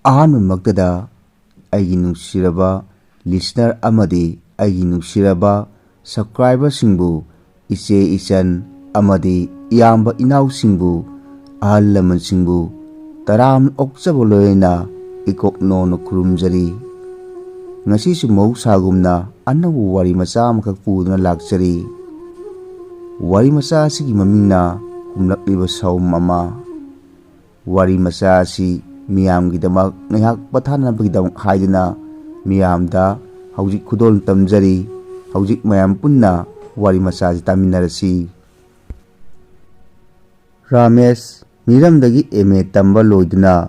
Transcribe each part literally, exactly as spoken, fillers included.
ꯑꯍꯥꯟꯕꯃꯛꯇꯗ ꯑꯩꯒꯤ ꯅꯨꯡꯁꯤꯔꯕ listener ꯑꯃꯗꯤ ꯑꯩꯒꯤ ꯅꯨꯡꯁꯤꯔꯕ subscriberꯁꯤꯡꯕꯨ, ꯏꯆꯦ ꯏꯆꯟ ꯑꯃꯗꯤ ꯏꯌꯥꯝꯕ ꯏꯅꯥꯎꯁꯤꯡꯕꯨ, ꯑꯍꯜ ꯂꯃꯟꯁꯤꯡꯕꯨ ꯇꯔꯥꯝꯅ ꯑꯣꯛꯆꯕ ꯂꯣꯏꯅꯅ ꯏꯀꯣꯛ ꯅꯣꯟꯅ ꯈꯨꯔꯨꯝꯖꯔꯤ꯫ ꯉꯁꯤꯁꯨ ꯃꯍꯧꯁꯥꯒꯨꯝꯅ ꯑꯅꯧꯕ ꯋꯥꯔꯤ ꯃꯆꯥ ꯑꯃꯈꯛ ꯄꯨꯗꯨꯅ ꯂꯥꯛꯆꯔꯤ꯫ ꯋꯥꯔꯤ ꯃꯆꯥ ꯑꯁꯤꯒꯤ ꯃꯃꯤꯡꯅ ꯍꯨꯝꯂꯛꯂꯤꯕ ꯁꯥꯎꯝ ꯑꯃ꯫ ꯋꯥꯔꯤ ꯃꯆꯥ ꯑꯁꯤ ꯃꯤꯌꯥꯝꯒꯤꯗꯃꯛ ꯉꯥꯏꯍꯥꯛ ꯄꯣꯊꯥꯅꯕꯒꯤꯗꯃꯛ ꯍꯥꯏꯗꯨꯅ ꯃꯤꯌꯥꯝꯗ ꯍꯧꯖꯤꯛ ꯈꯨꯗꯣꯜ ꯇꯝꯖꯔꯤ꯫ ꯍꯧꯖꯤꯛ ꯃꯌꯥꯝ ꯄꯨꯟꯅ ꯋꯥꯔꯤ ꯃꯆꯥ ꯑꯁꯤ ꯇꯥꯃꯤꯟꯅꯔꯁꯤ꯫ ꯔꯥꯃꯦꯁ ꯃꯤꯔꯝꯗꯒꯤ M A ꯇꯝꯕ ꯂꯣꯏꯗꯨꯅ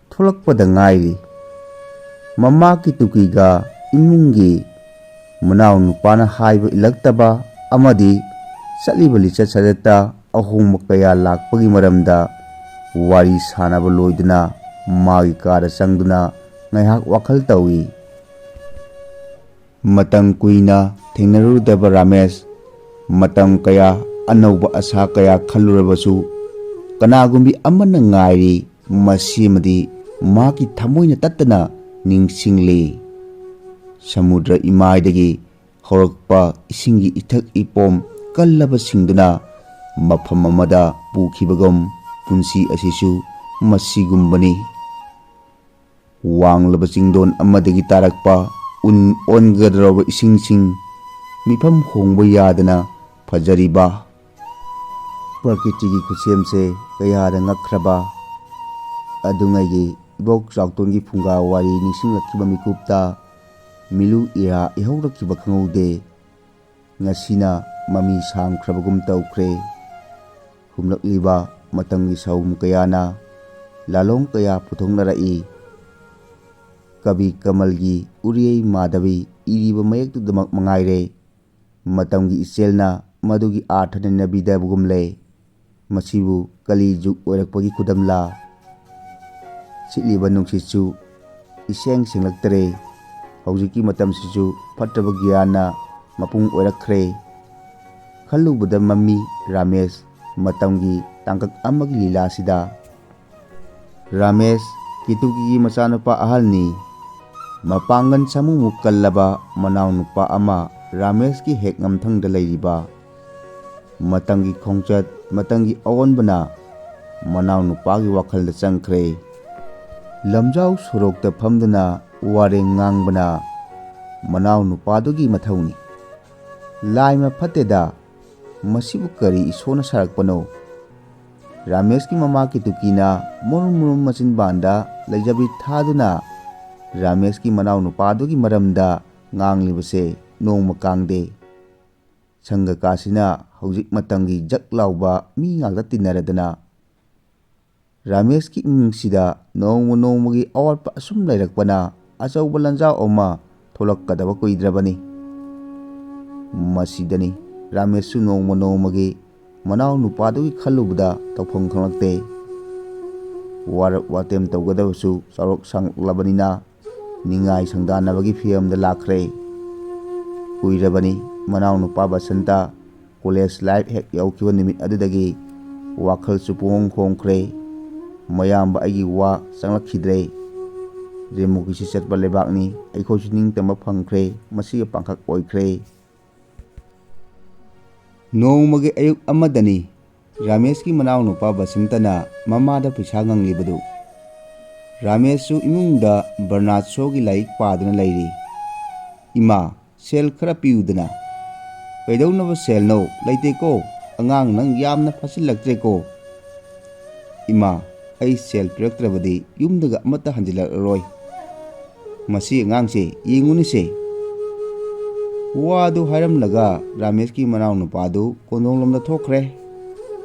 ꯊꯣꯛꯂꯛꯄꯗ ꯉꯥꯏꯔꯤ꯫ ꯃꯃꯥ ꯀꯤꯇꯨꯀꯤꯒ ꯏꯃꯨꯡꯒꯤ ꯃꯅꯥꯎ ꯅꯨꯄꯥꯅ ꯍꯥꯏꯕ ꯏꯜꯂꯛꯇꯕ ꯑꯃꯗꯤ ꯆꯠꯂꯤꯕ ꯂꯤꯆꯠ ꯁꯥꯖꯠꯇ ꯑꯍꯣꯡꯕ ꯀꯌꯥ ꯂꯥꯛꯄꯒꯤ ꯃꯔꯝꯗ ꯋꯥꯔꯤ ꯁꯥꯅꯕ ꯂꯣꯏꯗꯨꯅ ꯃꯥꯒꯤ ꯀꯥꯗ ꯆꯪꯗꯨꯅ ꯉꯥꯏꯍꯥꯛ ꯋꯥꯈꯜ ꯇꯧꯏ꯫ ꯃꯇꯝ ꯀꯨꯏꯅ ꯊꯦꯡꯅꯔꯨꯗꯕ ꯔꯥꯃꯦꯁ, ꯃꯇꯝ ꯀꯌꯥ, ꯑꯅꯧꯕ ꯑꯁꯥ ꯀꯌꯥ ꯈꯜꯂꯨꯔꯕꯁꯨ, ꯀꯅꯥꯒꯨꯝꯕꯤ ꯑꯃꯅ ꯉꯥꯏꯔꯤ꯫ ꯃꯁꯤꯃꯗꯤ ꯃꯍꯥꯛꯀꯤ ꯊꯃꯣꯏꯅ ꯇꯠꯇꯅ ꯅꯤꯡꯁꯤꯡꯂꯤ꯫ ꯁꯃꯨꯗ꯭ꯔ ꯏꯃꯥꯏꯗꯒꯤ ꯍꯧꯔꯛꯄ ꯏꯁꯤꯡꯒꯤ ꯏꯊꯛ ꯏꯄꯣꯝ ꯀꯜꯂꯕꯁꯤꯡꯗꯨꯅ ꯃꯐꯝ ꯑꯃꯗ ꯄꯨꯈꯤꯕꯒꯨꯝ, ꯄꯨꯟꯁꯤ ꯑꯁꯤꯁꯨ ꯃꯁꯤꯒꯨꯝꯕꯅꯤ꯫ ꯋꯥꯡꯂꯕ ꯆꯤꯡꯗꯣꯟ ꯑꯃꯗꯒꯤ ꯇꯥꯔꯛꯄ ꯎꯟ ꯑꯣꯟꯒꯗꯧꯔꯕ ꯏꯁꯤꯡꯁꯤꯡ, ꯃꯤꯐꯝ ꯍꯣꯡꯕ ꯌꯥꯗꯅ ꯐꯖꯔꯤꯕ ꯄ꯭ꯔꯀꯤꯇꯤꯒꯤ ꯈꯨꯠꯁꯦꯝꯁꯦ ꯀꯌꯥꯗ ꯉꯛꯈ꯭ꯔꯕ꯫ ꯑꯗꯨꯉꯩꯒꯤ ꯏꯕꯣꯛ ꯆꯥꯎꯇꯣꯟꯒꯤ ꯐꯨꯡꯒꯥ ꯋꯥꯔꯤ ꯅꯤꯡꯁꯤꯡꯂꯛꯈꯤꯕ ꯃꯤꯀꯨꯞꯇ ꯃꯤꯂꯨ ꯏꯔꯥ ꯏꯍꯧꯔꯛꯈꯤꯕ ꯈꯪꯍꯧꯗꯦ꯫ ꯉꯁꯤꯅ ꯃꯃꯤ ꯁꯥꯡꯈ꯭ꯔꯕꯒꯨꯝ ꯇꯧꯈ꯭ꯔꯦ꯫ ꯍꯨꯝꯂꯛꯂꯤꯕ ꯃꯇꯝꯒꯤ ꯁꯥꯎꯝ ꯀꯌꯥꯅ ꯂꯥꯂꯣꯡ ꯀꯌꯥ ꯄꯨꯊꯣꯛꯅꯔꯛꯏ꯫ ꯀꯕꯤ ꯀꯃꯜꯒꯤ ꯎꯔꯤꯌꯩ ꯃꯥꯙꯕꯤ ꯏꯔꯤꯕ ꯃꯌꯦꯛꯇꯨꯗꯃꯛ ꯃꯉꯥꯏꯔꯦ꯫ ꯃꯇꯝꯒꯤ ꯏꯆꯦꯜꯅ ꯃꯗꯨꯒꯤ ꯑꯥꯔꯊ ꯅꯩꯅꯕꯤꯗꯕꯒꯨꯝꯂꯦ꯫ ꯃꯁꯤꯕꯨ ꯀꯂꯤ ꯖꯨꯒ ꯑꯣꯏꯔꯛꯄꯒꯤ ꯈꯨꯗꯝꯂꯥ? ꯁꯤꯠꯂꯤꯕ ꯅꯨꯡꯁꯤꯠꯁꯨ ꯏꯁꯦꯡ ꯁꯦꯡꯂꯛꯇꯔꯦ꯫ ꯍꯧꯖꯤꯛꯀꯤ ꯃꯇꯝꯁꯤꯁꯨ ꯐꯠꯇꯕ ꯒ꯭ꯌꯥꯟꯅ ꯃꯄꯨꯡ ꯑꯣꯏꯔꯛꯈ꯭ꯔꯦ꯫ ꯈꯜꯂꯨꯕꯗ ꯃꯝꯃꯤ ꯔꯥꯃꯦꯁ ꯃꯇꯝꯒꯤ ꯇꯥꯡꯀꯛ ꯑꯃꯒꯤ ꯂꯤꯂꯥꯁꯤꯗ꯫ ꯔꯥꯃꯦꯁ ꯀꯤꯇꯨꯀꯤꯒꯤ ꯃꯆꯥꯅꯨꯄꯥ ꯑꯍꯜꯅꯤ꯫ ꯃꯄꯥꯡꯒꯜ ꯁꯥꯃꯨꯃꯨꯛ ꯀꯜꯂꯕ ꯃꯅꯥꯎꯅꯨꯄꯥ ꯑꯃ ꯔꯥꯃꯦꯁꯀꯤ ꯍꯦꯛ ꯉꯝꯊꯪꯗ ꯂꯩꯔꯤꯕ꯫ ꯃꯇꯝꯒꯤ ꯈꯣꯡꯆꯠ, ꯃꯇꯝꯒꯤ ꯑꯑꯣꯟꯕꯅ ꯃꯅꯥꯎꯅꯨꯄꯥꯒꯤ ꯋꯥꯈꯜꯗ ꯆꯪꯈ꯭ꯔꯦ꯫ ꯂꯝꯖꯥꯎ ꯁꯣꯔꯣꯛꯇ ꯐꯝꯗꯨꯅ ꯋꯥꯔꯦꯡ ꯉꯥꯡꯕꯅ ꯃꯅꯥꯎꯅꯨꯄꯥꯗꯨꯒꯤ ꯃꯊꯧꯅꯤ꯫ "ꯂꯥꯏꯃ ꯐꯠꯇꯦꯗ, ꯃꯁꯤꯕꯨ ꯀꯔꯤ ꯏꯁꯣꯔꯅ ꯁꯥꯔꯛꯄꯅꯣ?" ꯔꯥꯃꯦꯁꯀꯤ ꯃꯃꯥ ꯀꯤꯇꯨꯀꯤꯅ ꯃꯨꯔꯨꯝ ꯃꯨꯔꯨꯝ ꯃꯆꯤꯟꯕꯥꯟꯗ ꯂꯩꯖꯕꯤ ꯊꯥꯗꯨꯅ ꯔꯥꯃꯦꯁꯀꯤ ꯃꯅꯥꯎꯅꯨꯄꯥꯗꯨꯒꯤ ꯃꯔꯝꯗ ꯉꯥꯡꯂꯤꯕꯁꯦ ꯅꯣꯡꯃ ꯀꯥꯡꯗꯦ꯫ ꯁꯪꯒ ꯀꯥꯁꯤꯅ ꯍꯧꯖꯤꯛ ꯃꯇꯝꯒꯤ ꯖꯛ ꯂꯥꯎꯕ ꯃꯤ ꯉꯥꯛꯇ ꯇꯤꯟꯅꯔꯗꯅ ꯔꯥꯃꯦꯁꯀꯤ ꯏꯃꯨꯡꯁꯤꯗ ꯅꯣꯡꯃ ꯅꯣꯡꯃꯒꯤ ꯑꯋꯥꯠꯄ ꯑꯁꯨꯝ ꯂꯩꯔꯛꯄꯅ ꯑꯆꯧꯕ ꯂꯥꯟꯖꯥꯎ ꯑꯃ ꯊꯣꯛꯂꯛꯀꯗꯕ ꯀꯨꯏꯗ꯭ꯔꯕꯅꯤ꯫ ꯃꯁꯤꯗꯅꯤ ꯔꯥꯃꯦꯁꯁꯨ ꯅꯣꯡꯃ ꯅꯣꯡꯃꯒꯤ ꯃꯅꯥꯎ ꯅꯨꯄꯥꯗꯨꯒꯤ ꯈꯜꯂꯨꯕꯗ ꯇꯧꯐꯝ ꯈꯪꯂꯛꯇꯦ꯫ ꯋꯥꯔꯛ ꯋꯥꯇꯦꯝ ꯇꯧꯒꯗꯕꯁꯨ ꯆꯥꯎꯔꯛ ꯁꯥꯡꯂꯛꯂꯕꯅꯤꯅ ꯅꯤꯡꯉꯥꯏ ꯁꯪꯗꯥꯟꯅꯕꯒꯤ ꯐꯤꯕꯝꯗ ꯂꯥꯛꯈ꯭ꯔꯦ꯫ ꯀꯨꯏꯔꯕꯅꯤ ꯃꯅꯥꯎ ꯅꯨꯄꯥ ꯕꯁꯟꯇ ꯀꯣꯂꯦꯖ ꯂꯥꯏꯐ ꯍꯦꯛ ꯌꯧꯈꯤꯕ ꯅꯨꯃꯤꯠ ꯑꯗꯨꯗꯒꯤ ꯋꯥꯈꯜꯁꯨ ꯄꯨꯡꯍꯣꯡ ꯍꯣꯡꯈ꯭ꯔꯦ꯫ ꯃꯌꯥꯝꯕ ꯑꯩꯒꯤ ꯋꯥ ꯆꯪꯂꯛꯈꯤꯗ꯭ꯔꯦ꯫ ꯗꯦꯃꯣꯀ꯭ꯔꯦꯁꯤ ꯆꯠꯄ ꯂꯩꯕꯥꯛꯅꯤ, ꯑꯩꯈꯣꯏꯁꯨ ꯅꯤꯡꯇꯝꯕ ꯐꯪꯈ꯭ꯔꯦ, ꯃꯁꯤꯒ ꯄꯥꯡꯈꯛ ꯑꯣꯏꯈ꯭ꯔꯦ꯫ ꯅꯣꯡꯃꯒꯤ ꯑꯌꯨꯛ ꯑꯃꯗꯅꯤ ꯔꯥꯃꯦꯁꯀꯤ ꯃꯅꯥꯎꯅꯨꯄꯥ ꯕꯁꯟꯇꯅ ꯃꯃꯥꯗ ꯄꯩꯁꯥ ꯉꯪꯂꯤꯕꯗꯨ꯫ ꯔꯥꯃꯦꯁꯁꯨ ꯏꯃꯨꯡꯗ ꯕꯔꯅꯥꯠ ꯁꯣꯒꯤ ꯂꯥꯏꯔꯤꯛ ꯄꯥꯗꯨꯅ ꯂꯩꯔꯤ꯫ "ꯏꯃꯥ, ꯁꯦꯜ ꯈꯔ ꯄꯤꯌꯨꯗꯅ꯫" "ꯀꯩꯗꯧꯅꯕ ꯁꯦꯜꯅꯣ? ꯂꯩꯇꯦꯀꯣ꯫ ꯑꯉꯥꯡ ꯅꯪ ꯌꯥꯝꯅ ꯐꯥꯁꯤꯜꯂꯛꯇ꯭ꯔꯦꯀꯣ꯫" "ꯏꯃꯥ, ꯑꯩ ꯁꯦꯜ ꯄꯤꯔꯛꯇ꯭ꯔꯕꯗꯤ ꯌꯨꯝꯗꯒ ꯑꯃꯠꯇ ꯍꯟꯖꯤꯜꯂꯛꯂꯔꯣꯏ꯫ ꯃꯁꯤ ꯑꯉꯥꯡꯁꯦ ꯌꯦꯡꯉꯨꯅꯤꯁꯦ꯫" ꯋꯥꯗꯨ ꯍꯥꯏꯔꯝꯂꯒ ꯔꯥꯃꯦꯁꯀꯤ ꯃꯅꯥꯎꯅꯨꯄꯥꯗꯨ ꯀꯣꯟꯗꯣꯡꯂꯣꯝꯗ ꯊꯣꯛꯈ꯭ꯔꯦ꯫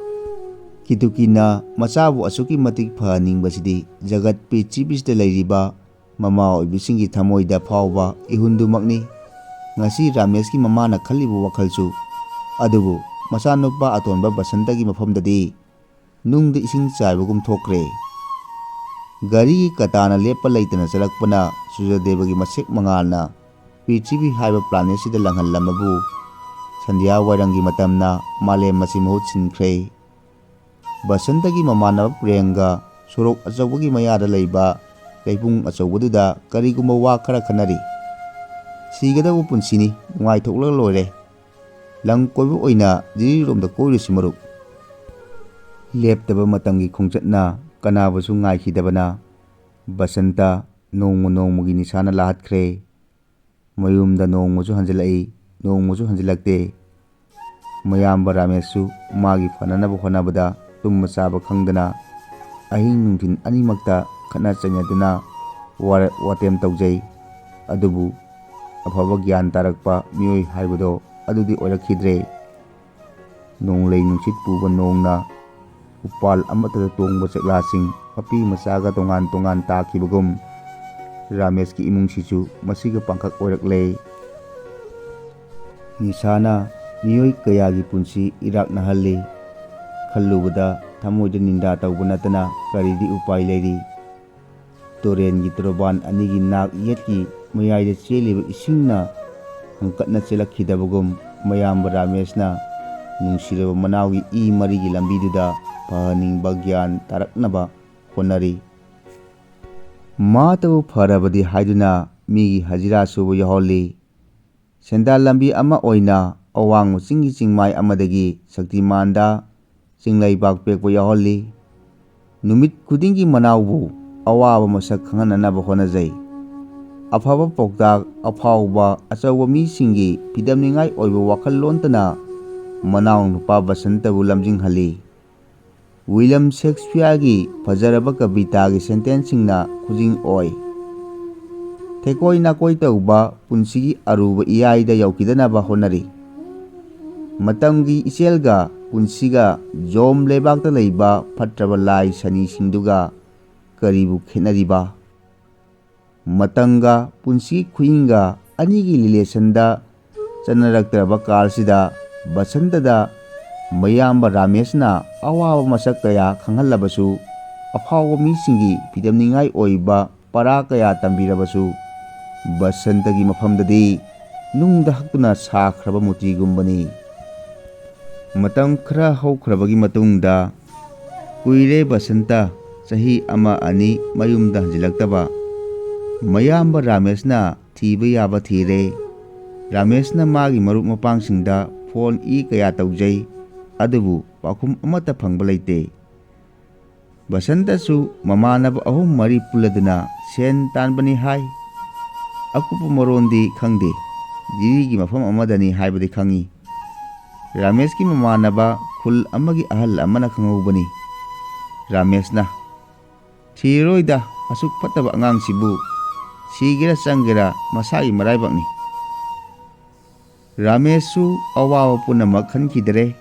ꯀꯤꯇꯨꯀꯤꯅ ꯃꯆꯥꯕꯨ ꯑꯁꯨꯛꯀꯤ ꯃꯇꯤꯛ ꯐꯍꯟꯅꯤꯡꯕꯁꯤꯗꯤ ꯖꯒꯠ ꯄ꯭ꯔꯤꯊꯤꯕꯤꯁꯤꯗ ꯂꯩꯔꯤꯕ ꯃꯃꯥ ꯑꯣꯏꯕꯤꯁꯤꯡꯒꯤ ꯊꯃꯣꯏꯗ ꯐꯥꯎꯕ ꯏꯍꯨꯟꯗꯨꯃꯛꯅꯤ꯫ ꯉꯁꯤ ꯔꯥꯃꯦꯁꯀꯤ ꯃꯃꯥꯅ ꯈꯜꯂꯤꯕ ꯋꯥꯈꯜꯁꯨ꯫ ꯑꯗꯨꯕꯨ ꯃꯆꯥꯅꯨꯄꯥ ꯑꯇꯣꯟꯕ ꯕꯁꯟꯇꯒꯤ ꯃꯐꯝꯗꯗꯤ ꯅꯨꯡꯗ ꯏꯁꯤꯡ ꯆꯥꯏꯕꯒꯨꯝ ꯊꯣꯛꯈ꯭ꯔꯦ꯫ ꯒꯥꯔꯤꯒꯤ ꯀꯇꯥꯅ ꯂꯦꯞꯄ ꯂꯩꯇꯅ ꯆꯠꯂꯛꯄꯅ ꯁꯨꯔꯖꯗꯦꯕꯒꯤ ꯃꯁꯦꯛ ꯃꯉꯥꯜꯅ ꯄ꯭ꯔꯤꯊꯤꯕꯤ ꯍꯥꯏꯕ ꯄ꯭ꯂꯥꯅꯦꯠꯁꯤꯗ ꯂꯪꯍꯜꯂꯝꯕꯕꯨ ꯁꯟꯙ꯭ꯌꯥ ꯋꯥꯏꯔꯝꯒꯤ ꯃꯇꯝꯅ ꯃꯥꯂꯦꯝ ꯑꯁꯤ ꯃꯍꯨꯠ ꯁꯤꯟꯈ꯭ꯔꯦ꯫ ꯕꯁꯟꯇꯒꯤ ꯃꯃꯥꯟꯅꯕ ꯄ꯭ꯔꯦꯝꯒ ꯁꯣꯔꯣꯛ ꯑꯆꯧꯕꯒꯤ ꯃꯌꯥꯗ ꯂꯩꯕ ꯂꯩꯕꯨꯡ ꯑꯆꯧꯕꯗꯨꯗ ꯀꯔꯤꯒꯨꯝꯕ ꯋꯥ ꯈꯔ ꯈꯟꯅꯔꯤ꯫ "ꯁꯤꯒꯗꯧꯕ ꯄꯨꯟꯁꯤꯅꯤ, ꯅꯨꯡꯉꯥꯏꯊꯣꯛꯂꯒ ꯂꯣꯏꯔꯦ꯫ ꯂꯝ ꯀꯣꯏꯕ ꯑꯣꯏꯅ ꯖꯤꯔꯤꯔꯣꯝꯗ ꯀꯣꯏꯔꯨꯁꯤ ꯃꯔꯨꯞ꯫" ꯂꯦꯞꯇꯕ ꯃꯇꯝꯒꯤ ꯈꯣꯡꯆꯠꯅ ꯀꯅꯥꯕꯨꯁꯨ ꯉꯥꯏꯈꯤꯗꯕꯅ ꯕꯁꯟꯇ ꯅꯣꯡꯃ ꯅꯣꯡꯃꯒꯤ ꯅꯤꯁꯥꯅ ꯂꯥꯍꯠꯈ꯭ꯔꯦ꯫ ꯃꯌꯨꯝꯗ ꯅꯣꯡꯃꯁꯨ ꯍꯟꯖꯤꯜꯂꯛꯏ, ꯅꯣꯡꯃꯁꯨ ꯍꯟꯖꯤꯜꯂꯛꯇꯦ꯫ ꯃꯌꯥꯝꯕ ꯔꯥꯃꯦꯁꯁꯨ ꯃꯥꯒꯤ ꯐꯅꯅꯕ ꯍꯣꯠꯅꯕꯗ ꯇꯨꯝꯕ ꯆꯥꯕ ꯈꯪꯗꯅ ꯑꯍꯤꯡ ꯅꯨꯡꯊꯤꯜ ꯑꯅꯤꯃꯛꯇ ꯈꯠꯅ ꯆꯩꯅꯗꯨꯅ ꯋꯥꯔꯦꯞ ꯋꯥꯇꯦꯝ ꯇꯧꯖꯩ꯫ ꯑꯗꯨꯕꯨ ꯑꯐꯕ ꯒ꯭ꯌꯥꯟ ꯇꯥꯔꯛꯄ ꯃꯤꯑꯣꯏ ꯍꯥꯏꯕꯗꯣ ꯑꯗꯨꯗꯤ ꯑꯣꯏꯔꯛꯈꯤꯗ꯭ꯔꯦ꯫ ꯅꯣꯡꯂꯩ ꯅꯨꯡꯁꯤꯠ ꯄꯨꯕ ꯅꯣꯡꯅ ꯎꯄꯥꯜ ꯑꯃꯠꯇꯗ ꯇꯣꯡꯕ ꯆꯦꯛꯂꯥꯁꯤꯡ ꯃꯄꯤ ꯃꯆꯥꯒ ꯇꯣꯉꯥꯟ ꯇꯣꯉꯥꯟ ꯇꯥꯈꯤꯕꯒꯨꯝ, ꯔꯥꯃꯦꯁꯀꯤ ꯏꯃꯨꯡꯁꯤꯁꯨ ꯃꯁꯤꯒ ꯄꯥꯡꯈꯛ ꯑꯣꯏꯔꯛꯂꯦ꯫ ꯅꯤꯁꯥꯅ ꯃꯤꯑꯣꯏ ꯀꯌꯥꯒꯤ ꯄꯨꯟꯁꯤ ꯏꯔꯥꯛꯅꯍꯜꯂꯤ꯫ ꯈꯜꯂꯨꯕꯗ ꯊꯃꯣꯏꯗ ꯅꯤꯟꯗꯥ ꯇꯧꯕ ꯅꯠꯇꯅ ꯀꯔꯤꯗꯤ ꯎꯄꯥꯏ ꯂꯩꯔꯤ? ꯇꯨꯔꯦꯟꯒꯤ ꯇꯣꯔꯕꯥꯟ ꯑꯅꯤꯒꯤ ꯅꯥꯛ ꯌꯦꯠꯀꯤ ꯃꯌꯥꯏꯗ ꯆꯦꯜꯂꯤꯕ ꯏꯁꯤꯡꯅ ꯍꯪꯀꯠꯅ ꯆꯦꯜꯂꯛꯈꯤꯗꯕꯒꯨꯝ, ꯃꯌꯥꯝꯕ ꯔꯥꯃꯦꯁꯅ ꯅꯨꯡꯁꯤꯔꯕ ꯃꯅꯥꯎꯒꯤ ꯏ ꯃꯔꯤꯒꯤ ꯂꯝꯕꯤꯗꯨꯗ ꯐꯍꯟꯅꯤꯡꯕ ꯒ꯭ꯌꯥꯟ ꯇꯥꯔꯛꯅꯕ ꯍꯣꯠꯅꯔꯤ꯫ ꯃꯥꯇꯕꯨ ꯐꯔꯕꯗꯤ ꯍꯥꯏꯗꯨꯅ ꯃꯤꯒꯤ ꯍꯖꯤꯔꯥ ꯁꯨꯕ ꯌꯥꯎꯍꯜꯂꯤ꯫ ꯁꯦꯟꯗꯥꯟ ꯂꯝꯕꯤ ꯑꯃ ꯑꯣꯏꯅ ꯑꯋꯥꯡꯕ ꯆꯤꯡꯒꯤ ꯆꯤꯡꯃꯥꯏ ꯑꯃꯗꯒꯤ ꯁꯛꯇꯤꯃꯥꯟꯗ ꯆꯤꯡꯂꯩꯕꯥꯛ ꯄꯦꯛꯄ ꯌꯥꯎꯍꯜꯂꯤ꯫ ꯅꯨꯃꯤꯠ ꯈꯨꯗꯤꯡꯒꯤ ꯃꯅꯥꯎꯕꯨ ꯑꯋꯥꯕ ꯃꯁꯛ ꯈꯪꯍꯟꯅꯅꯕ ꯍꯣꯠꯅꯖꯩ꯫ ꯑꯐꯕ ꯄꯥꯎꯇꯥꯛ, ꯑꯐꯥꯎꯕ ꯑꯆꯧꯕ ꯃꯤꯁꯤꯡꯒꯤ ꯐꯤꯗꯝꯅꯤꯡꯉꯥꯏ ꯑꯣꯏꯕ ꯋꯥꯈꯜꯂꯣꯟꯇꯅ ꯃꯅꯥꯎ ꯅꯨꯄꯥ ꯕꯁꯟꯇꯕꯨ ꯂꯝꯖꯤꯡꯍꯜꯂꯤ꯫ ꯋꯤꯂꯤꯌꯝ ꯁꯦꯛꯁꯄꯤꯌꯔꯒꯤ ꯐꯖꯔꯕ ꯀꯕꯤꯇꯥꯒꯤ ꯁꯦꯟꯇꯦꯟꯁꯁꯤꯡꯅ ꯈꯨꯖꯤꯡ ꯑꯣꯏ꯫ ꯊꯦꯀꯣꯏ ꯅꯥꯀꯣꯏ ꯇꯧꯕ ꯄꯨꯟꯁꯤꯒꯤ ꯑꯔꯨꯕ ꯏꯌꯥꯏꯗ ꯌꯧꯈꯤꯗꯅꯕ ꯍꯣꯠꯅꯔꯤ꯫ ꯃꯇꯝꯒꯤ ꯏꯆꯦꯜꯒ ꯄꯨꯟꯁꯤꯒ ꯖꯣꯝ ꯂꯩꯕꯥꯛꯇ ꯂꯩꯕ ꯐꯠꯇ꯭ꯔꯕ ꯂꯥꯏ ꯁꯅꯤꯁꯤꯡꯗꯨꯒ ꯀꯔꯤꯕꯨ ꯈꯦꯠꯅꯔꯤꯕ? ꯃꯇꯝꯒ ꯄꯨꯟꯁꯤꯒꯤ ꯈꯨꯍꯤꯡꯒ ꯑꯅꯤꯒꯤ ꯔꯤꯂꯦꯁꯟꯗ ꯆꯠꯅꯔꯛꯇ꯭ꯔꯕ ꯀꯥꯜꯁꯤꯗ ꯕꯁꯟꯇꯗ ꯃꯌꯥꯝꯕ ꯔꯥꯃꯦꯁꯅ ꯑꯋꯥꯕ ꯃꯁꯛ ꯀꯌꯥ ꯈꯪꯍꯜꯂꯕꯁꯨ, ꯑꯐꯥꯎꯕ ꯃꯤꯁꯤꯡꯒꯤ ꯐꯤꯗꯝꯅꯤꯡꯉꯥꯏ ꯑꯣꯏꯕ ꯄꯔꯥ ꯀꯌꯥ ꯇꯝꯕꯤꯔꯕꯁꯨ, ꯕꯁꯟꯇꯒꯤ ꯃꯐꯝꯗꯗꯤ ꯅꯨꯡꯗ ꯍꯛꯇꯨꯅ ꯁꯥꯈ꯭ꯔꯕ ꯃꯨꯔꯇꯤꯒꯨꯝꯕꯅꯤ꯫ ꯃꯇꯝ ꯈꯔ ꯍꯧꯈ꯭ꯔꯕꯒꯤ ꯃꯇꯨꯡꯗ, "ꯀꯨꯏꯔꯦ ꯕꯁꯟꯇ, ꯆꯍꯤ ꯑꯃ ꯑꯅꯤ ꯃꯌꯨꯝꯗ ꯍꯟꯖꯤꯜꯂꯛꯇꯕ꯫ ꯃꯌꯥꯝꯕ ꯔꯥꯃꯦꯁꯅ ꯊꯤꯕ ꯌꯥꯕ ꯊꯤꯔꯦ꯫ ꯔꯥꯃꯦꯁꯅ ꯃꯥꯒꯤ ꯃꯔꯨꯞ ꯃꯄꯥꯡꯁꯤꯡꯗ ꯐꯣꯟ ꯏ ꯀꯌꯥ ꯇꯧꯖꯩ, ꯑꯗꯨꯕꯨ ꯄꯥꯎꯈꯨꯝ ꯑꯃꯠꯇ ꯐꯪꯕ ꯂꯩꯇꯦ꯫ ꯕꯁꯟꯇꯁꯨ ꯃꯃꯥꯟꯅꯕ ꯑꯍꯨꯝ ꯃꯔꯤ ꯄꯨꯜꯂꯗꯨꯅ ꯁꯦꯟ ꯇꯥꯟꯕꯅꯤ ꯍꯥꯏ꯫ ꯑꯀꯨꯞꯄ ꯃꯔꯣꯟꯗꯤ ꯈꯪꯗꯦ꯫ ꯖꯤꯔꯤꯒꯤ ꯃꯐꯝ ꯑꯃꯗꯅꯤ ꯍꯥꯏꯕꯗꯤ ꯈꯪꯏ꯫ ꯔꯥꯃꯦꯁꯀꯤ ꯃꯃꯥꯟꯅꯕ ꯈꯨꯜ ꯑꯃꯒꯤ ꯑꯍꯜ ꯑꯃꯅ ꯈꯪꯍꯧꯕꯅꯤ꯫ ꯔꯥꯃꯦꯁꯅ, "ꯊꯤꯔꯔꯣꯏꯗ, ꯑꯁꯨꯛ ꯐꯠꯇꯕ ꯑꯉꯥꯡꯁꯤꯕꯨ꯫ ꯁꯤꯒꯦꯔꯥ ꯆꯪꯒꯦꯔꯥ ꯃꯁꯥꯒꯤ ꯃꯔꯥꯏꯕꯛꯅꯤ"꯫ ꯔꯥꯃꯦꯁꯁꯨ ꯑꯋꯥꯕ ꯄꯨꯝꯅꯃꯛ ꯈꯟꯈꯤꯗꯔꯦ꯫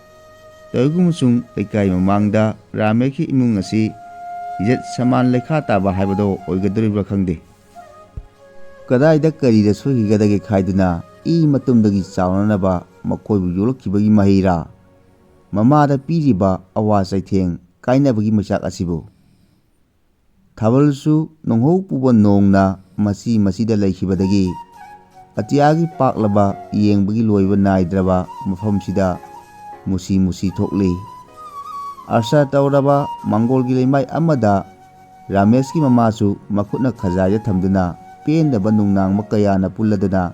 ꯇꯧꯏꯒꯨꯝꯕꯁꯨꯡ ꯂꯩꯀꯥꯏ ꯃꯃꯥꯡꯗ ꯔꯥꯃꯦꯁꯀꯤ ꯏꯃꯨꯡ ꯑꯁꯤ ꯏꯖꯠ ꯁꯃꯥꯟ ꯂꯩꯈꯥ ꯇꯥꯕ ꯍꯥꯏꯕꯗꯣ ꯑꯣꯏꯒꯗꯧꯔꯤꯕ꯭ꯔꯥ ꯈꯪꯗꯦ꯫ ꯀꯗꯥꯏꯗ ꯀꯔꯤꯗ ꯁꯣꯏꯈꯤꯒꯗꯒꯦ ꯈꯥꯏꯗꯨꯅ ꯏ ꯃꯇꯨꯝꯗꯒꯤ ꯆꯥꯎꯅꯅꯕ ꯃꯈꯣꯏꯕꯨ ꯌꯣꯛꯂꯛꯈꯤꯕꯒꯤ ꯃꯍꯩꯔꯥ? ꯃꯃꯥꯗ ꯄꯤꯔꯤꯕ ꯑꯋꯥ ꯆꯩꯊꯦꯡ ꯀꯥꯏꯅꯕꯒꯤ ꯃꯩꯆꯥꯛ ꯑꯁꯤꯕꯨ? ꯊꯥꯕꯜꯁꯨ ꯅꯣꯡꯍꯧ ꯄꯨꯕ ꯅꯣꯡꯅ ꯃꯆꯤ ꯃꯆꯤꯗ ꯂꯩꯈꯤꯕꯗꯒꯤ ꯑꯇꯤꯌꯥꯒꯤ ꯄꯥꯛꯂꯕ ꯌꯦꯡꯕꯒꯤ ꯂꯣꯏꯕ ꯅꯥꯏꯗ꯭ꯔꯕ ꯃꯐꯝꯁꯤꯗ ꯃꯨꯁꯤ ꯃꯨꯁꯤ ꯊꯣꯛꯂꯤ꯫ ꯑꯥꯁꯥ ꯇꯧꯔꯕ ꯃꯪꯒꯣꯜꯒꯤ ꯂꯩꯃꯥꯏ ꯑꯃꯗ ꯔꯥꯃꯦꯁꯀꯤ ꯃꯃꯥꯁꯨ ꯃꯈꯨꯠꯅ ꯈꯖꯥꯏꯗ ꯊꯝꯗꯨꯅ ꯄꯦꯟꯗꯕ ꯅꯨꯡꯅꯥꯡꯕ ꯀꯌꯥꯅ ꯄꯨꯜꯂꯗꯨꯅ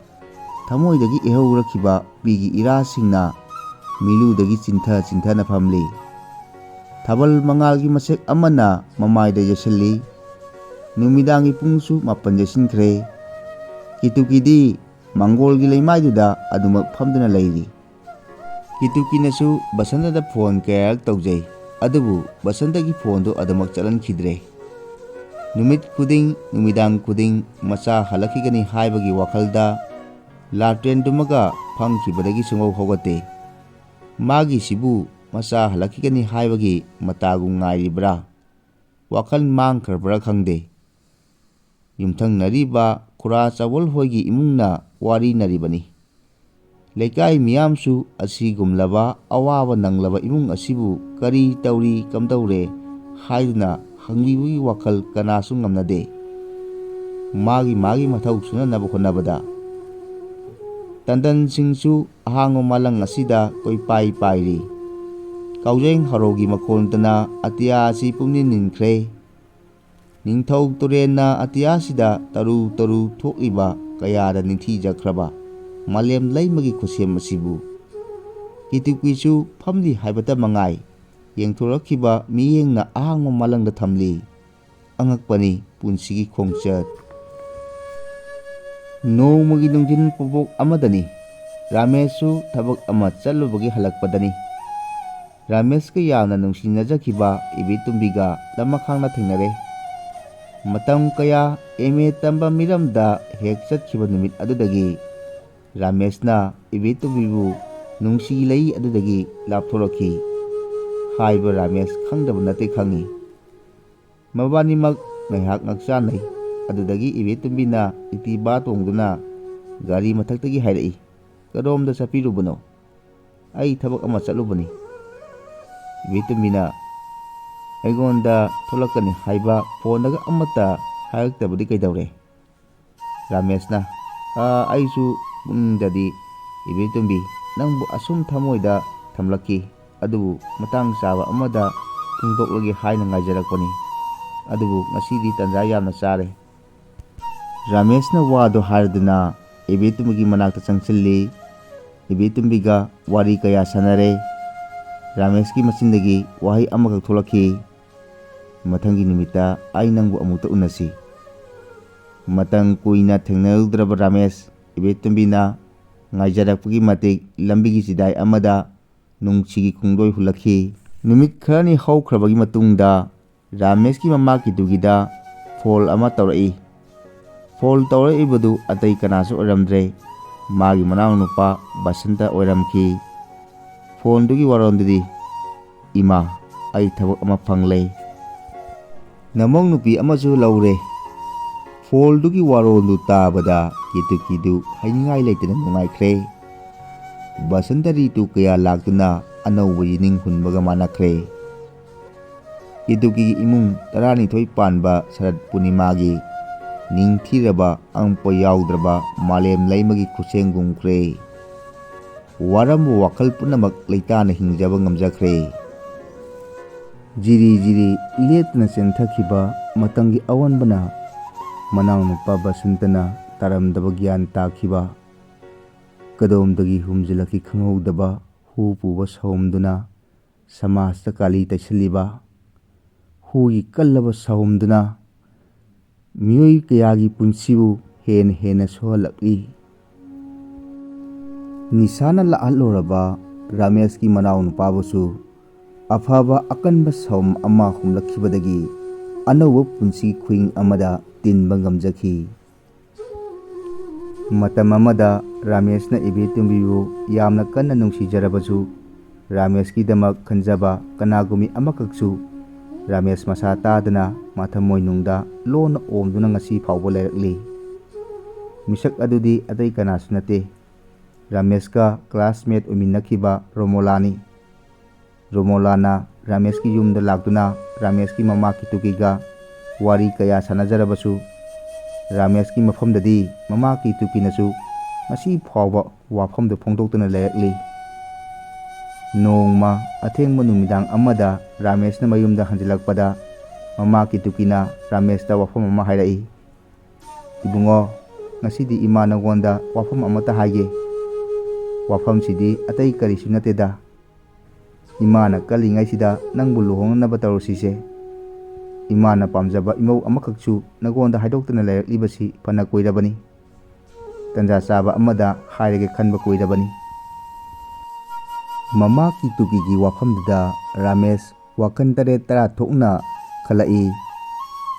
ꯊꯃꯣꯏꯗꯒꯤ ꯏꯍꯧꯔꯛꯈꯤꯕ ꯄꯤꯒꯤ ꯏꯔꯥꯁꯤꯡꯅ ꯃꯤꯂꯨꯗꯒꯤ ꯆꯤꯟꯊ ꯆꯤꯟꯊꯅ ꯐꯝꯂꯤ꯫ ꯊꯥꯕꯜ ꯃꯉꯥꯜꯒꯤ ꯃꯁꯦꯛ ꯑꯃꯅ ꯃꯃꯥꯏꯗ ꯌꯩꯁꯤꯜꯂꯤ꯫ ꯅꯨꯃꯤꯗꯥꯡꯒꯤ ꯄꯨꯡꯁꯨ ꯃꯥꯄꯟ ꯌꯩꯁꯤꯟꯈ꯭ꯔꯦ꯫ ꯀꯤꯇꯨꯀꯤꯗꯤ ꯃꯪꯒꯣꯜꯒꯤ ꯂꯩꯃꯥꯏꯗꯨꯗ ꯑꯗꯨꯃꯛ ꯐꯝꯗꯨꯅ ꯂꯩꯔꯤ꯫ ꯀꯤꯇꯨꯀꯤꯅꯁꯨ ꯕꯁꯟꯇꯗ ꯐꯣꯟ ꯀꯌꯥꯔꯛ ꯇꯧꯖꯩ, ꯑꯗꯨꯕꯨ ꯕꯁꯟꯇꯒꯤ ꯐꯣꯟꯗꯨ ꯑꯗꯨꯃꯛ ꯆꯠꯍꯟꯈꯤꯗ꯭ꯔꯦ꯫ ꯅꯨꯃꯤꯠ ꯈꯨꯗꯤꯡ, ꯅꯨꯃꯤꯗꯥꯡ ꯈꯨꯗꯤꯡ ꯃꯆꯥ ꯍꯜꯂꯛꯈꯤꯒꯅꯤ ꯍꯥꯏꯕꯒꯤ ꯋꯥꯈꯜꯗ ꯂꯥꯇ꯭ꯔꯦꯟꯗꯨꯃꯒ ꯐꯝꯈꯤꯕꯗꯒꯤ ꯁꯨꯡꯍꯧ ꯍꯧꯒꯠꯇꯦ꯫ ꯃꯥꯒꯤꯁꯤꯕꯨ ꯃꯆꯥ ꯍꯜꯂꯛꯈꯤꯒꯅꯤ ꯍꯥꯏꯕꯒꯤ ꯃꯇꯥꯒꯨꯝ ꯉꯥꯏꯔꯤꯕ꯭ꯔꯥ? ꯋꯥꯈꯜ ꯃꯥꯡꯈ꯭ꯔꯕ꯭ꯔꯥ ꯈꯪꯗꯦ꯫ ꯌꯨꯝꯊꯪꯅꯔꯤꯕ ꯈꯨꯔꯥ ꯆꯥꯎꯕꯜ ꯍꯣꯏꯒꯤ ꯏꯃꯨꯡꯅ ꯋꯥꯔꯤꯅꯔꯤꯕꯅꯤ꯫ ꯂꯩꯀꯥꯏ ꯃꯤꯌꯥꯝꯁꯨ ꯑꯁꯤꯒꯨꯝꯂꯕ ꯑꯋꯥꯕ ꯅꯪꯂꯕ ꯏꯃꯨꯡ ꯑꯁꯤꯕꯨ ꯀꯔꯤ ꯇꯧꯔꯤ, ꯀꯝꯗꯧꯔꯦ ꯍꯥꯏꯗꯨꯅ ꯍꯪꯕꯤꯕꯒꯤ ꯋꯥꯈꯜ ꯀꯅꯥꯁꯨ ꯉꯝꯅꯗꯦ꯫ ꯃꯥꯒꯤ ꯃꯥꯒꯤ ꯃꯊꯧ ꯁꯨꯅꯅꯕ ꯍꯣꯠꯅꯕꯗ꯫ ꯇꯟꯗꯟꯁꯤꯡꯁꯨ ꯑꯍꯥꯡꯕ ꯃꯥꯂꯪ ꯑꯁꯤꯗ ꯀꯣꯏꯄꯥꯏ ꯄꯥꯏꯔꯤ꯫ ꯀꯥꯎꯖꯦꯡ ꯍꯔꯧꯒꯤ ꯃꯈꯣꯟꯇꯅ ꯑꯇꯤꯌꯥ ꯑꯁꯤ ꯄꯨꯝꯅꯤꯟ ꯅꯤꯟꯈ꯭ꯔꯦ꯫ ꯅꯤꯡꯊꯧ ꯇꯨꯔꯦꯜꯅ ꯑꯇꯤꯌꯥꯁꯤꯗ ꯇꯔꯨ ꯇꯔꯨ ꯊꯣꯛꯂꯤꯕ ꯀꯌꯥꯗ ꯅꯤꯡꯊꯤꯖꯈ꯭ꯔꯕ ꯃꯥꯂꯦꯝ ꯂꯩꯃꯒꯤ ꯈꯨꯠꯁꯦꯝ ꯑꯁꯤꯕꯨ ꯀꯤꯇꯨꯀꯤꯁꯨ ꯐꯝꯂꯤ ꯍꯥꯏꯕꯇ ꯃꯉꯥꯏ, ꯌꯦꯡꯊꯣꯔꯛꯈꯤꯕ ꯃꯤꯠꯌꯦꯡꯅ ꯑꯍꯥꯡꯕ ꯃꯥꯂꯪꯗ ꯊꯝꯂꯤ꯫ ꯑꯉꯛꯄꯅꯤ ꯄꯨꯟꯁꯤꯒꯤ ꯈꯣꯡꯆꯠ꯫ ꯅꯣꯡꯃꯒꯤ ꯅꯨꯡꯊꯤꯜ ꯄꯨꯡꯄꯣꯛ ꯑꯃꯗꯅꯤ꯫ ꯔꯥꯃꯦꯁꯁꯨ ꯊꯕꯛ ꯑꯃ ꯆꯠꯂꯨꯕꯒꯤ ꯍꯜꯂꯛꯄꯗꯅꯤ꯫ ꯔꯥꯃꯦꯁꯀ ꯌꯥꯝꯅ ꯅꯨꯡꯁꯤꯅꯖꯈꯤꯕ ꯏꯕꯦꯇꯣꯝꯕꯤꯒ ꯂꯃꯈꯥꯡꯗ ꯊꯦꯡꯅꯔꯦ꯫ ꯃꯇꯝ ꯀꯌꯥ ꯑꯦꯝ ꯑꯦ ꯇꯝꯕ ꯃꯤꯔꯝꯗ ꯍꯦꯛ ꯆꯠꯈꯤꯕ ꯅꯨꯃꯤꯠ ꯑꯗꯨꯗꯒꯤ ꯔꯥꯃꯦꯁꯅ ꯏꯕꯦꯇꯣꯝꯕꯤꯕꯨ ꯅꯨꯡꯁꯤꯂꯩ ꯑꯗꯨꯗꯒꯤ ꯂꯥꯞꯊꯣꯔꯛꯈꯤ꯫ ꯍꯥꯏꯕ ꯔꯥꯃꯦꯁ ꯈꯪꯗꯕ ꯅꯠꯇꯦ ꯈꯪꯏ꯫ ꯃꯕꯥꯅꯤꯃꯛ ꯉꯥꯏꯍꯥꯛ ꯉꯛꯆꯥꯟꯅꯩ꯫ ꯑꯗꯨꯗꯒꯤ ꯏꯕꯦꯇꯣꯝꯕꯤꯅ ꯏꯇꯤꯕꯥ ꯇꯣꯡꯗꯨꯅ ꯒꯥꯔꯤ ꯃꯊꯛꯇꯒꯤ ꯍꯥꯏꯔꯛꯏ, "ꯀꯗꯣꯝꯗ ꯆꯠꯄꯤꯔꯨꯕꯅꯣ?" "ꯑꯩ ꯊꯕꯛ ꯑꯃ ꯆꯠꯂꯨꯕꯅꯤ꯫" ꯏꯕꯦꯇꯣꯝꯕꯤꯅ, "ꯑꯩꯉꯣꯟꯗ ꯊꯣꯛꯂꯛꯀꯅꯤ ꯍꯥꯏꯕ ꯐꯣꯟꯗꯒ ꯑꯃꯠꯇ ꯍꯥꯏꯔꯛꯇꯕꯗꯤ ꯀꯩꯗꯧꯔꯦ?" ꯔꯥꯃꯦꯁꯅ, "ꯑꯥ, ꯑꯩꯁꯨ ꯄꯨꯛꯅꯤꯡꯗꯗꯤ ꯏꯕꯦꯇꯣꯝꯕꯤ ꯅꯪꯕꯨ ꯑꯁꯨꯝ ꯊꯃꯣꯏꯗ ꯊꯝꯂꯛꯈꯤ, ꯑꯗꯨꯕꯨ ꯃꯇꯥꯡ ꯆꯥꯕ ꯑꯃꯗ ꯐꯣꯡꯗꯣꯛꯂꯒꯦ ꯍꯥꯏꯅ ꯉꯥꯏꯖꯔꯛꯄꯅꯤ꯫ ꯑꯗꯨꯕꯨ ꯉꯁꯤꯗꯤ ꯇꯥꯟꯖꯥ ꯌꯥꯝꯅ ꯆꯥꯔꯦ꯫" ꯔꯥꯃꯦꯁꯅ ꯋꯥꯗꯨ ꯍꯥꯏꯔꯗꯨꯅ ꯏꯕꯦꯇꯣꯝꯕꯤꯒꯤ ꯃꯅꯥꯛꯇ ꯆꯪꯁꯤꯜꯂꯤ꯫ ꯏꯕꯦꯇꯣꯝꯕꯤꯒ ꯋꯥꯔꯤ ꯀꯌꯥ ꯁꯥꯟꯅꯔꯦ꯫ ꯔꯥꯃꯦꯁꯀꯤ ꯃꯆꯤꯟꯗꯒꯤ ꯋꯥꯍꯩ ꯑꯃꯈꯛ ꯊꯣꯛꯂꯛꯈꯤ, "ꯃꯊꯪꯒꯤ ꯅꯨꯃꯤꯠꯇ ꯑꯩ ꯅꯪꯕꯨ ꯑꯃꯨꯛꯇ ꯎꯅꯁꯤ꯫" ꯃꯇꯝ ꯀꯨꯏꯅ ꯊꯦꯡꯅꯔꯨꯗ꯭ꯔꯕ ꯔꯥꯃꯦꯁ, ꯏꯕꯦꯇꯣꯝꯕꯤꯅ ꯉꯥꯏꯖꯔꯛꯄꯒꯤ ꯃꯇꯤꯛ ꯂꯝꯕꯤꯒꯤ ꯆꯤꯗꯥꯏ ꯑꯃꯗ ꯅꯨꯡꯁꯤꯒꯤ ꯈꯣꯡꯗꯣꯏ ꯍꯨꯜꯂꯛꯈꯤ꯫ ꯅꯨꯃꯤꯠ ꯈꯔꯅꯤ ꯍꯧꯈ꯭ꯔꯕꯒꯤ ꯃꯇꯨꯡꯗ ꯔꯥꯃꯦꯁꯀꯤ ꯃꯃꯥ ꯀꯤꯇꯨꯀꯤꯗ ꯐꯣꯜ ꯑꯃ ꯇꯧꯔꯛꯏ꯫ ꯐꯣꯜ ꯇꯧꯔꯛꯏꯕꯗꯨ ꯑꯇꯩ ꯀꯅꯥꯁꯨ ꯑꯣꯏꯔꯝꯗ꯭ꯔꯦ, ꯃꯥꯒꯤ ꯃꯅꯥꯎꯅꯨꯄꯥ ꯕꯁꯟꯇ ꯑꯣꯏꯔꯝꯈꯤ꯫ ꯐꯣꯟꯗꯨꯒꯤ ꯋꯥꯔꯣꯜꯗꯨꯗꯤ, "ꯏꯃꯥ, ꯑꯩ ꯊꯕꯛ ꯑꯃ ꯐꯪꯂꯦ꯫ ꯅꯃꯧ ꯅꯨꯄꯤ ꯑꯃꯁꯨ ꯂꯧꯔꯦ꯫" ꯐꯣꯜꯗꯨꯒꯤ ꯋꯥꯔꯣꯜꯗꯨ ꯇꯥꯕꯗ ꯀꯤꯇꯨꯀꯤꯗꯨ ꯍꯥꯏꯅꯤꯡꯉꯥꯏ ꯂꯩꯇꯅ ꯅꯨꯡꯉꯥꯏꯈ꯭ꯔꯦ꯫ ꯕꯁꯟꯇ ꯔꯤꯇꯨ ꯀꯌꯥ ꯂꯥꯛꯇꯨꯅ ꯑꯅꯧꯕ ꯌꯦꯅꯤꯡ ꯍꯨꯟꯕꯒ ꯃꯥꯟꯅꯈ꯭ꯔꯦ꯫ ꯀꯤꯇꯨꯀꯤꯒꯤ ꯏꯃꯨꯡ ꯇꯔꯥꯅꯤꯊꯣꯏ ꯄꯥꯟꯕ ꯁꯔꯠ ꯄꯨꯔꯅꯤꯃꯥꯒꯤ ꯅꯤꯡꯊꯤꯔꯕ ꯑꯉꯛꯄ ꯌꯥꯎꯗ꯭ꯔꯕ ꯃꯥꯂꯦꯝ ꯂꯩꯃꯒꯤ ꯈꯨꯠꯁꯦꯝꯒꯨꯝꯈ꯭ꯔꯦ꯫ ꯋꯥꯔꯝꯕ ꯋꯥꯈꯜ ꯄꯨꯝꯅꯃꯛ ꯂꯩꯇꯥꯅ ꯍꯤꯡꯖꯕ ꯉꯝꯖꯈ꯭ꯔꯦ꯫ ꯖꯤꯔꯤ ꯖꯤꯔꯤ ꯂꯦꯞꯇꯅ ꯆꯦꯟꯊꯈꯤꯕ ꯃꯇꯝꯒꯤ ꯑꯑꯣꯟꯕꯅ ꯃꯅꯥꯎꯅꯨꯄꯥ ꯕꯁꯟꯇꯅ ꯇꯥꯔꯝꯗꯕ ꯒ꯭ꯌꯥꯟ ꯇꯥꯈꯤꯕ, ꯀꯗꯣꯝꯗꯒꯤ ꯍꯨꯝꯖꯤꯜꯂꯛꯈꯤ ꯈꯪꯍꯧꯗꯕ ꯍꯨ ꯄꯨꯕ ꯁꯥꯎꯝꯗꯨꯅ ꯁꯃꯥꯖꯇ ꯀꯥꯂꯤ ꯇꯩꯁꯤꯜꯂꯤꯕ, ꯍꯨꯒꯤ ꯀꯜꯂꯕ ꯁꯥꯎꯝꯗꯨꯅ ꯃꯤꯑꯣꯏ ꯀꯌꯥꯒꯤ ꯄꯨꯟꯁꯤꯕꯨ ꯍꯦꯟꯅ ꯍꯦꯟꯅ ꯁꯣꯛꯍꯜꯂꯛꯂꯤ꯫ ꯅꯤꯁꯥꯅ ꯂꯥꯛꯍꯜꯂꯨꯔꯕ ꯔꯥꯃꯦꯁꯀꯤ ꯃꯅꯥꯎꯅꯨꯄꯥꯕꯨꯁꯨ ꯑꯐꯕ ꯑꯀꯟꯕ ꯁꯥꯎꯝ ꯑꯃ ꯍꯨꯝꯂꯛꯈꯤꯕꯗꯒꯤ ꯑꯅꯧꯕ ꯄꯨꯟꯁꯤ ꯈꯨꯍꯤꯡ ꯑꯃꯗ ꯇꯤꯟꯕ ꯉꯝꯖꯈꯤ꯫ ꯃꯇꯝ ꯑꯃꯗ ꯔꯥꯃꯦꯁꯅ ꯏꯕꯦꯇꯣꯝꯕꯤꯕꯨ ꯌꯥꯝꯅ ꯀꯟꯅ ꯅꯨꯡꯁꯤꯖꯔꯕꯁꯨ, ꯔꯥꯃꯦꯁꯀꯤꯗꯃꯛ ꯈꯟꯖꯕ ꯀꯅꯥꯒꯨꯝꯃꯤ ꯑꯃꯈꯛꯁꯨ ꯔꯥꯃꯦꯁ ꯃꯁꯥ ꯇꯥꯗꯅ ꯃꯊꯃꯣꯏꯅꯨꯡꯗ ꯂꯣꯟꯅ ꯑꯣꯝꯗꯨꯅ ꯉꯁꯤ ꯐꯥꯎꯕ ꯂꯩꯔꯛꯂꯤ꯫ ꯃꯤꯁꯛ ꯑꯗꯨꯗꯤ ꯑꯇꯩ ꯀꯅꯥꯁꯨ ꯅꯠꯇꯦ, ꯔꯥꯃꯦꯁꯀ ꯀ꯭ꯂꯥꯁꯃꯦꯠ ꯑꯣꯏꯃꯤꯟꯅꯈꯤꯕ ꯔꯣꯃꯣꯂꯥꯅꯤ꯫ ꯔꯣꯃꯣꯂꯥꯅ ꯔꯥꯃꯦꯁꯀꯤ ꯌꯨꯝꯗ ꯂꯥꯛꯇꯨꯅ ꯔꯥꯃꯦꯁꯀꯤ ꯃꯃꯥ ꯀꯤꯇꯨꯀꯤꯒ ꯋꯥꯔꯤ ꯀꯌꯥ ꯁꯥꯟꯅꯖꯔꯕꯁꯨ, ꯔꯥꯃꯦꯁꯀꯤ ꯃꯐꯝꯗꯗꯤ ꯃꯃꯥ ꯀꯤꯇꯨꯀꯤꯅꯁꯨ ꯉꯁꯤ ꯐꯥꯎꯕ ꯋꯥꯐꯝꯗꯨ ꯐꯣꯡꯗꯣꯛꯇꯨꯅ ꯂꯩꯔꯛꯂꯤ꯫ ꯅꯣꯡꯃ ꯑꯊꯦꯡꯕ ꯅꯨꯃꯤꯗꯥꯡ ꯑꯃꯗ ꯔꯥꯃꯦꯁꯅ ꯃꯌꯨꯝꯗ ꯍꯟꯖꯤꯜꯂꯛꯄꯗ, ꯃꯃꯥ ꯀꯤꯇꯨꯀꯤꯅ ꯔꯥꯃꯦꯁꯇ ꯋꯥꯐꯝ ꯑꯃ ꯍꯥꯏꯔꯛꯏ꯫ "ꯏꯕꯨꯡꯉꯣ, ꯉꯁꯤꯗꯤ ꯏꯃꯥ ꯅꯉꯣꯟꯗ ꯋꯥꯐꯝ ꯑꯃꯠꯇ ꯍꯥꯏꯒꯦ꯫ ꯋꯥꯐꯝꯁꯤꯗꯤ ꯑꯇꯩ ꯀꯔꯤꯁꯨ ꯅꯠꯇꯦꯗ꯫ ꯏꯃꯥꯅ ꯀꯜꯂꯤꯉꯩꯁꯤꯗ ꯅꯪꯕꯨ ꯂꯨꯍꯣꯡꯅꯅꯕ ꯇꯧꯔꯁꯤꯁꯦ꯫ ꯏꯃꯥꯅ ꯄꯥꯝꯖꯕ ꯏꯃꯧ ꯑꯃꯈꯛꯁꯨ ꯅꯉꯣꯟꯗ ꯍꯥꯏꯗꯣꯛꯇꯅ ꯂꯩꯔꯛꯂꯤꯕꯁꯤ ꯐꯅ ꯀꯨꯏꯔꯕꯅꯤ꯫ ꯇꯟꯖꯥ ꯆꯥꯕ ꯑꯃꯗ ꯍꯥꯏꯔꯒꯦ ꯈꯟꯕ ꯀꯨꯏꯔꯕꯅꯤ꯫" ꯃꯃꯥ ꯀꯤꯇꯨꯀꯤꯒꯤ ꯋꯥꯐꯝꯗꯨꯗ ꯔꯥꯃꯦꯁ ꯋꯥꯈꯜ ꯇꯔꯦꯠ ꯇꯔꯥ ꯊꯣꯛꯅ ꯈꯜꯂꯛꯏ꯫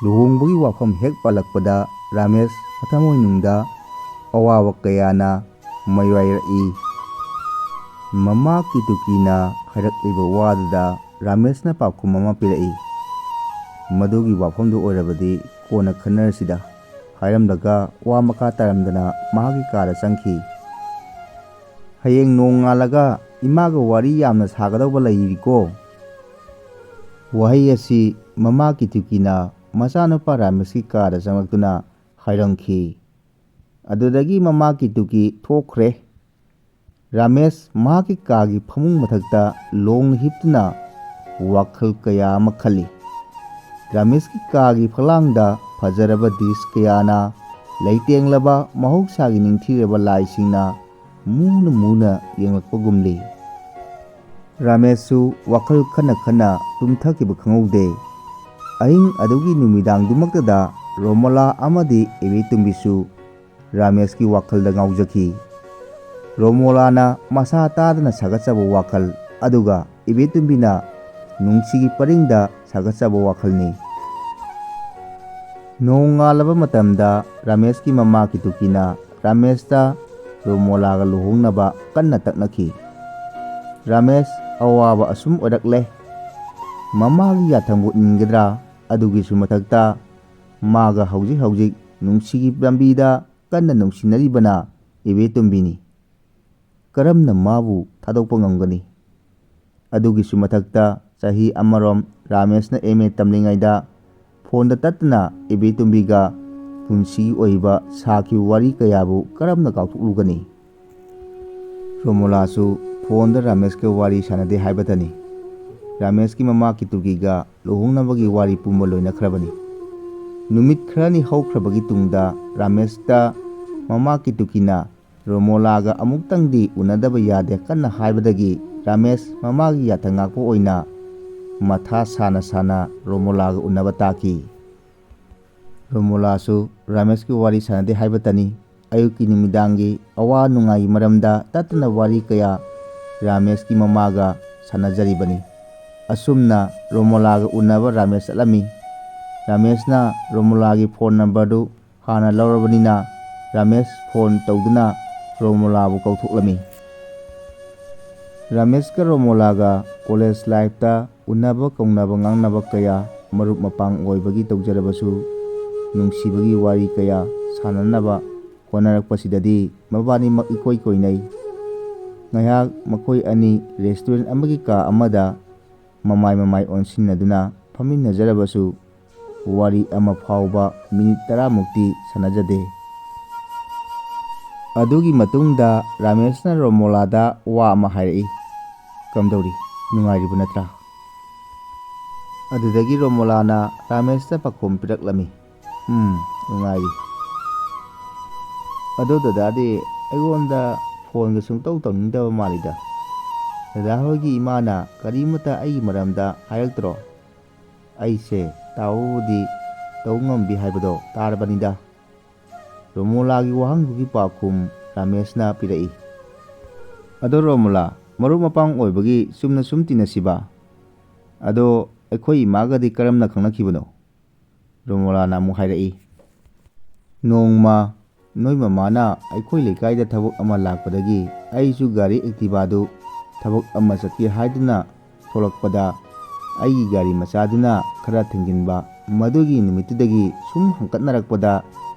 ꯂꯨꯍꯣꯡꯕꯒꯤ ꯋꯥꯐꯝ ꯍꯦꯛ ꯄꯜꯂꯛꯄꯗ ꯔꯥꯃꯦꯁ ꯃꯊꯃꯣꯏꯅꯨꯡꯗ ꯑꯋꯥꯕ ꯀꯌꯥꯅ ꯃꯌꯥꯏꯔꯛꯏ꯫ ꯃꯃꯥ ꯀꯤꯇꯨꯀꯤꯅ ꯍꯥꯏꯔꯛꯂꯤꯕ ꯋꯥꯗꯨꯗ ꯔꯥꯃꯦꯁꯅ ꯄꯥꯎꯈꯨꯝ ꯑꯃ ꯄꯤꯔꯛꯏ꯫ "ꯃꯗꯨꯒꯤ ꯋꯥꯐꯝꯗꯨ ꯑꯣꯏꯔꯕꯗꯤ ꯀꯣꯟꯅ ꯈꯟꯅꯔꯁꯤꯗ" ꯍꯥꯏꯔꯝꯂꯒ ꯋꯥ ꯃꯈꯥ ꯇꯥꯔꯝꯗꯅ ꯃꯍꯥꯛꯀꯤ ꯀꯥꯗ ꯆꯪꯈꯤ꯫ "ꯍꯌꯦꯡ ꯅꯣꯡꯉꯥꯜꯂꯒ ꯏꯃꯥꯒ ꯋꯥꯔꯤ ꯌꯥꯝꯅ ꯁꯥꯒꯗꯧꯕ ꯂꯩꯔꯤꯀꯣ꯫" ꯋꯥꯍꯩ ꯑꯁꯤ ꯃꯃꯥ ꯀꯤꯇꯨꯀꯤꯅ ꯃꯆꯥꯅꯨꯄꯥ ꯔꯥꯃꯦꯁꯀꯤ ꯀꯥꯗ ꯆꯪꯂꯛꯇꯨꯅ ꯍꯥꯏꯔꯝꯈꯤ꯫ ꯑꯗꯨꯗꯒꯤ ꯃꯃꯥ ꯀꯤꯇꯨꯀꯤ ꯊꯣꯛꯈ꯭ꯔꯦ꯫ ꯔꯥꯃꯦꯁ ꯃꯍꯥꯛꯀꯤ ꯀꯥꯒꯤ ꯐꯃꯨꯡ ꯃꯊꯛꯇ ꯂꯣꯡꯅ ꯍꯤꯞꯇꯨꯅ ꯋꯥꯈꯜ ꯀꯌꯥ ꯑꯃ ꯈꯜꯂꯤ꯫ ꯔꯥꯃꯦꯁꯀꯤ ꯀꯥꯒꯤ ꯐꯛꯂꯥꯡꯗ ꯐꯖꯔꯕ ꯗꯤꯁ ꯀꯌꯥꯅ, ꯂꯩꯇꯦꯡꯂꯕ ꯃꯍꯧꯁꯥꯒꯤ ꯅꯤꯡꯊꯤꯔꯕ ꯂꯥꯏꯁꯤꯡꯅ ꯃꯨꯅ ꯃꯨꯅ ꯌꯦꯡꯂꯛꯄꯒꯨꯝꯂꯤ꯫ ꯔꯥꯃꯦꯁꯁꯨ ꯋꯥꯈꯜ ꯈꯟꯅ ꯈꯟꯅ ꯇꯨꯝꯊꯈꯤꯕ ꯈꯪꯍꯧꯗꯦ꯫ ꯑꯍꯤꯡ ꯑꯗꯨꯒꯤ ꯅꯨꯃꯤꯗꯥꯡꯗꯨꯃꯛꯇꯗ ꯔꯣꯃꯣꯂꯥ ꯑꯃꯗꯤ ꯏꯕꯦꯇꯣꯝꯕꯤꯁꯨ ꯔꯥꯃꯦꯁꯀꯤ ꯋꯥꯈꯜꯗ ꯉꯥꯎꯖꯈꯤ꯫ ꯔꯣꯃꯣꯂꯥꯅ ꯃꯁꯥ ꯇꯥꯗꯅ ꯁꯥꯒꯠꯆꯕ ꯋꯥꯈꯜ, ꯑꯗꯨꯒ ꯏꯕꯦꯇꯣꯝꯕꯤꯅ ꯅꯨꯡꯁꯤꯒꯤ ꯄꯔꯤꯡꯗ ꯁꯥꯒꯠꯆꯕ ꯋꯥꯈꯜꯅꯤ꯫ ꯅꯣꯡꯉꯥꯜꯂꯕ ꯃꯇꯝꯗ ꯔꯥꯃꯦꯁꯀꯤ ꯃꯃꯥ ꯀꯤꯇꯨꯀꯤꯅ ꯔꯥꯃꯦꯁꯇ ꯔꯣꯃꯣꯂꯥꯒ ꯂꯨꯍꯣꯡꯅꯕ ꯀꯟꯅ ꯇꯛꯅꯈꯤ꯫ ꯔꯥꯃꯦꯁ, ꯑꯋꯥꯕ ꯑꯁꯨꯝ ꯑꯣꯏꯔꯛꯂꯦ꯫ ꯃꯃꯥꯒꯤ ꯌꯥꯊꯪꯕꯨ ꯏꯟꯒꯗ꯭ꯔꯥ? ꯑꯗꯨꯒꯤꯁꯨ ꯃꯊꯛꯇ ꯃꯥꯒ ꯍꯧꯖꯤꯛ ꯍꯧꯖꯤꯛ ꯅꯨꯡꯁꯤꯒꯤ ꯂꯝꯕꯤꯗ ꯀꯟꯅ ꯅꯨꯡꯁꯤꯅꯔꯤꯕꯅ ꯏꯕꯦꯇꯣꯝꯕꯤꯅꯤ꯫ ꯀꯔꯝꯅ ꯃꯥꯕꯨ ꯊꯥꯗꯣꯛꯄ ꯉꯝꯒꯅꯤ? ꯑꯗꯨꯒꯤꯁꯨ ꯃꯊꯛꯇ ꯆꯍꯤ ꯑꯃꯔꯣꯝ ꯔꯥꯃꯦꯁꯅ ꯑꯦꯝ ꯑꯦ ꯇꯝꯂꯤꯉꯩꯗ ꯐꯣꯟꯗ ꯇꯠꯇꯅ ꯏꯕꯦꯇꯣꯝꯕꯤꯒ ꯄꯨꯟꯁꯤꯒꯤ ꯑꯣꯏꯕ ꯁꯥꯈꯤꯕ ꯋꯥꯔꯤ ꯀꯌꯥꯕꯨ ꯀꯔꯝꯅ ꯀꯥꯎꯊꯣꯛꯂꯨꯒꯅꯤ? ꯔꯣꯃꯣꯂꯥꯁꯨ ꯐꯣꯟꯗ ꯔꯥꯃꯦꯁꯀ ꯋꯥꯔꯤ ꯁꯥꯟꯅꯗꯦ ꯍꯥꯏꯕꯇꯅꯤ꯫ ꯔꯥꯃꯦꯁꯀꯤ ꯃꯃꯥ ꯀꯤꯇꯨꯀꯤꯒ ꯂꯨꯍꯣꯡꯅꯕꯒꯤ ꯋꯥꯔꯤ ꯄꯨꯝꯕ ꯂꯣꯏꯅꯈ꯭ꯔꯕꯅꯤ꯫ ꯅꯨꯃꯤꯠ ꯈꯔꯅꯤ ꯍꯧꯈ꯭ꯔꯕꯒꯤ ꯇꯨꯡꯗ ꯔꯥꯃꯦꯁꯇ ꯃꯃꯥ ꯀꯤꯇꯨꯀꯤꯅ ꯔꯣꯃꯣꯂꯥꯒ ꯑꯃꯨꯛꯇꯪꯗꯤ ꯎꯅꯗꯕ ꯌꯥꯗꯦ ꯀꯟꯅ ꯍꯥꯏꯕꯗꯒꯤ ꯔꯥꯃꯦꯁ ꯃꯃꯥꯒꯤ ꯌꯥꯊꯪ ꯉꯥꯛꯄ ꯑꯣꯏꯅ ꯃꯊꯥ ꯁꯥꯅ ꯁꯥꯅ ꯔꯣꯃꯣꯂꯥꯒ ꯎꯅꯕ ꯇꯥꯈꯤ꯫ ꯔꯣꯃꯣꯂꯥꯁꯨ ꯔꯥꯃꯦꯁꯀꯤ ꯋꯥꯔꯤ ꯁꯥꯟꯅꯗꯦ ꯍꯥꯏꯕꯇꯅꯤ꯫ ꯑꯌꯨꯛꯀꯤ ꯅꯨꯃꯤꯗꯥꯡꯒꯤ ꯑꯋꯥ ꯅꯨꯡꯉꯥꯏꯒꯤ ꯃꯔꯝꯗ ꯇꯠꯇꯅ ꯋꯥꯔꯤ ꯀꯌꯥ ꯔꯥꯃꯦꯁꯀꯤ ꯃꯃꯥꯒ ꯁꯥꯟꯅꯖꯔꯤꯕꯅꯤ꯫ ꯑꯁꯨꯝꯅ ꯔꯣꯃꯣꯂꯥꯒ ꯎꯅꯕ ꯔꯥꯃꯦꯁ ꯆꯠꯂꯝꯃꯤ꯫ ꯔꯥꯃꯦꯁꯅ ꯔꯣꯃꯣꯂꯥꯒꯤ ꯐꯣꯟ ꯅꯝꯕꯔꯗꯨ ꯍꯥꯟꯅ ꯂꯧꯔꯕꯅꯤꯅ ꯔꯥꯃꯦꯁ ꯐꯣꯟ ꯇꯧꯗꯨꯅ ꯔꯣꯃꯣꯂꯥꯕꯨ ꯀꯧꯊꯣꯛꯂꯝꯃꯤ꯫ ꯔꯥꯃꯦꯁꯀ ꯔꯣꯃꯣꯂꯥꯒ ꯀꯣꯂꯦꯖ ꯂꯥꯏꯐꯇ ꯎꯅꯕ ꯀꯧꯅꯕ ꯉꯥꯡꯅꯕ ꯀꯌꯥ, ꯃꯔꯨꯞ ꯃꯄꯥꯡ ꯑꯣꯏꯕꯒꯤ ꯇꯧꯖꯔꯕꯁꯨ, ꯅꯨꯡꯁꯤꯕꯒꯤ ꯋꯥꯔꯤ ꯀꯌꯥ ꯁꯥꯟꯅꯅꯕ ꯍꯣꯠꯅꯔꯛꯄꯁꯤꯗꯗꯤ ꯃꯕꯥꯅꯤꯃꯛ ꯏꯀꯣꯏ ꯀꯣꯏꯅꯩ꯫ ꯉꯥꯏꯍꯥꯛ ꯃꯈꯣꯏ ꯑꯅꯤ ꯔꯦꯁꯇꯨꯔꯦꯟ ꯑꯃꯒꯤ ꯀꯥ ꯑꯃꯗ ꯃꯃꯥꯏ ꯃꯃꯥꯏ ꯑꯣꯟꯁꯤꯟꯅꯗꯨꯅ ꯐꯝꯃꯤꯟꯅꯖꯔꯕꯁꯨ, ꯋꯥꯔꯤ ꯑꯃ ꯐꯥꯎꯕ ꯃꯤꯅꯤꯠ ꯇꯔꯥꯃꯨꯛꯇꯤ ꯁꯥꯟꯅꯖꯗꯦ꯫ ꯑꯗꯨꯒꯤ ꯃꯇꯨꯡꯗ ꯔꯥꯃꯦꯁꯅ ꯔꯣꯃꯣꯂꯥꯗ ꯋꯥ ꯑꯃ ꯍꯥꯏꯔꯛꯏ꯫ "ꯀꯝꯗꯧꯔꯤ? ꯅꯨꯡꯉꯥꯏꯔꯤꯕ ꯅꯠꯇ꯭ꯔꯥ?" ꯑꯗꯨꯗꯒꯤ ꯔꯣꯃꯣꯂꯥꯅ ꯔꯥꯃꯦꯁꯇ ꯄꯥꯈꯨꯝ ꯄꯤꯔꯛꯂꯝꯃꯤ, "ꯎꯝ, ꯅꯨꯡꯉꯥꯏꯔꯤ꯫ ꯑꯗꯣ ꯗꯗꯥꯗꯤ ꯑꯩꯉꯣꯟꯗ ꯐꯣꯟꯒ ꯁꯨꯡꯇꯧ ꯇꯧꯅꯤꯡꯗꯕ ꯃꯥꯜꯂꯤꯗ꯫ ꯗꯗꯥ ꯍꯣꯏꯒꯤ ꯏꯃꯥꯅ ꯀꯔꯤꯃꯇ ꯑꯩꯒꯤ ꯃꯔꯝꯗ ꯍꯥꯏꯔꯛꯇ꯭ꯔꯣ? ꯑꯩꯁꯦ ꯇꯥꯎꯕꯨꯗꯤ ꯇꯧ ꯉꯝꯕꯤ ꯍꯥꯏꯕꯗꯣ ꯇꯥꯔꯕꯅꯤꯗ"꯫ ꯔꯣꯃꯣꯂꯥꯒꯤ ꯋꯥꯍꯪꯗꯨꯒꯤ ꯄꯥꯎꯈꯨꯝ ꯔꯥꯃꯦꯁꯅ ꯄꯤꯔꯛꯏ꯫ "ꯑꯗꯣ ꯔꯣꯃꯣꯂꯥ, ꯃꯔꯨꯞ ꯃꯄꯥꯡ ꯑꯣꯏꯕꯒꯤ ꯆꯨꯝꯅ ꯁꯨꯝ ꯇꯤꯟꯅꯁꯤꯕ? ꯑꯗꯣ ꯑꯩꯈꯣꯏ ꯏꯃꯥꯒꯗꯤ ꯀꯔꯝꯅ ꯈꯪꯅꯈꯤꯕꯅꯣ?" ꯔꯣꯃꯣꯂꯥꯅ ꯑꯃꯨꯛ ꯍꯥꯏꯔꯛꯏ, "ꯅꯣꯡꯃ ꯅꯣꯏ ꯃꯃꯥꯅ ꯑꯩꯈꯣꯏ ꯂꯩꯀꯥꯏꯗ ꯊꯕꯛ ꯑꯃ ꯂꯥꯛꯄꯗꯒꯤ ꯑꯩꯁꯨ ꯒꯥꯔꯤ ꯑꯦꯛꯇꯤꯚꯥꯗꯨ ꯊꯕꯛ ꯑꯃ ꯆꯠꯀꯦ ꯍꯥꯏꯗꯨꯅ ꯊꯣꯛꯂꯛꯄꯗ ꯑꯩꯒꯤ ꯒꯥꯔꯤ ꯃꯆꯥꯗꯨꯅ ꯈꯔ ꯊꯦꯡꯖꯤꯟꯕ꯫ ꯃꯗꯨꯒꯤ ꯅꯨꯃꯤꯠꯇꯨꯗꯒꯤ ꯁꯨꯝ ꯍꯪꯀꯠꯅꯔꯛꯄꯗ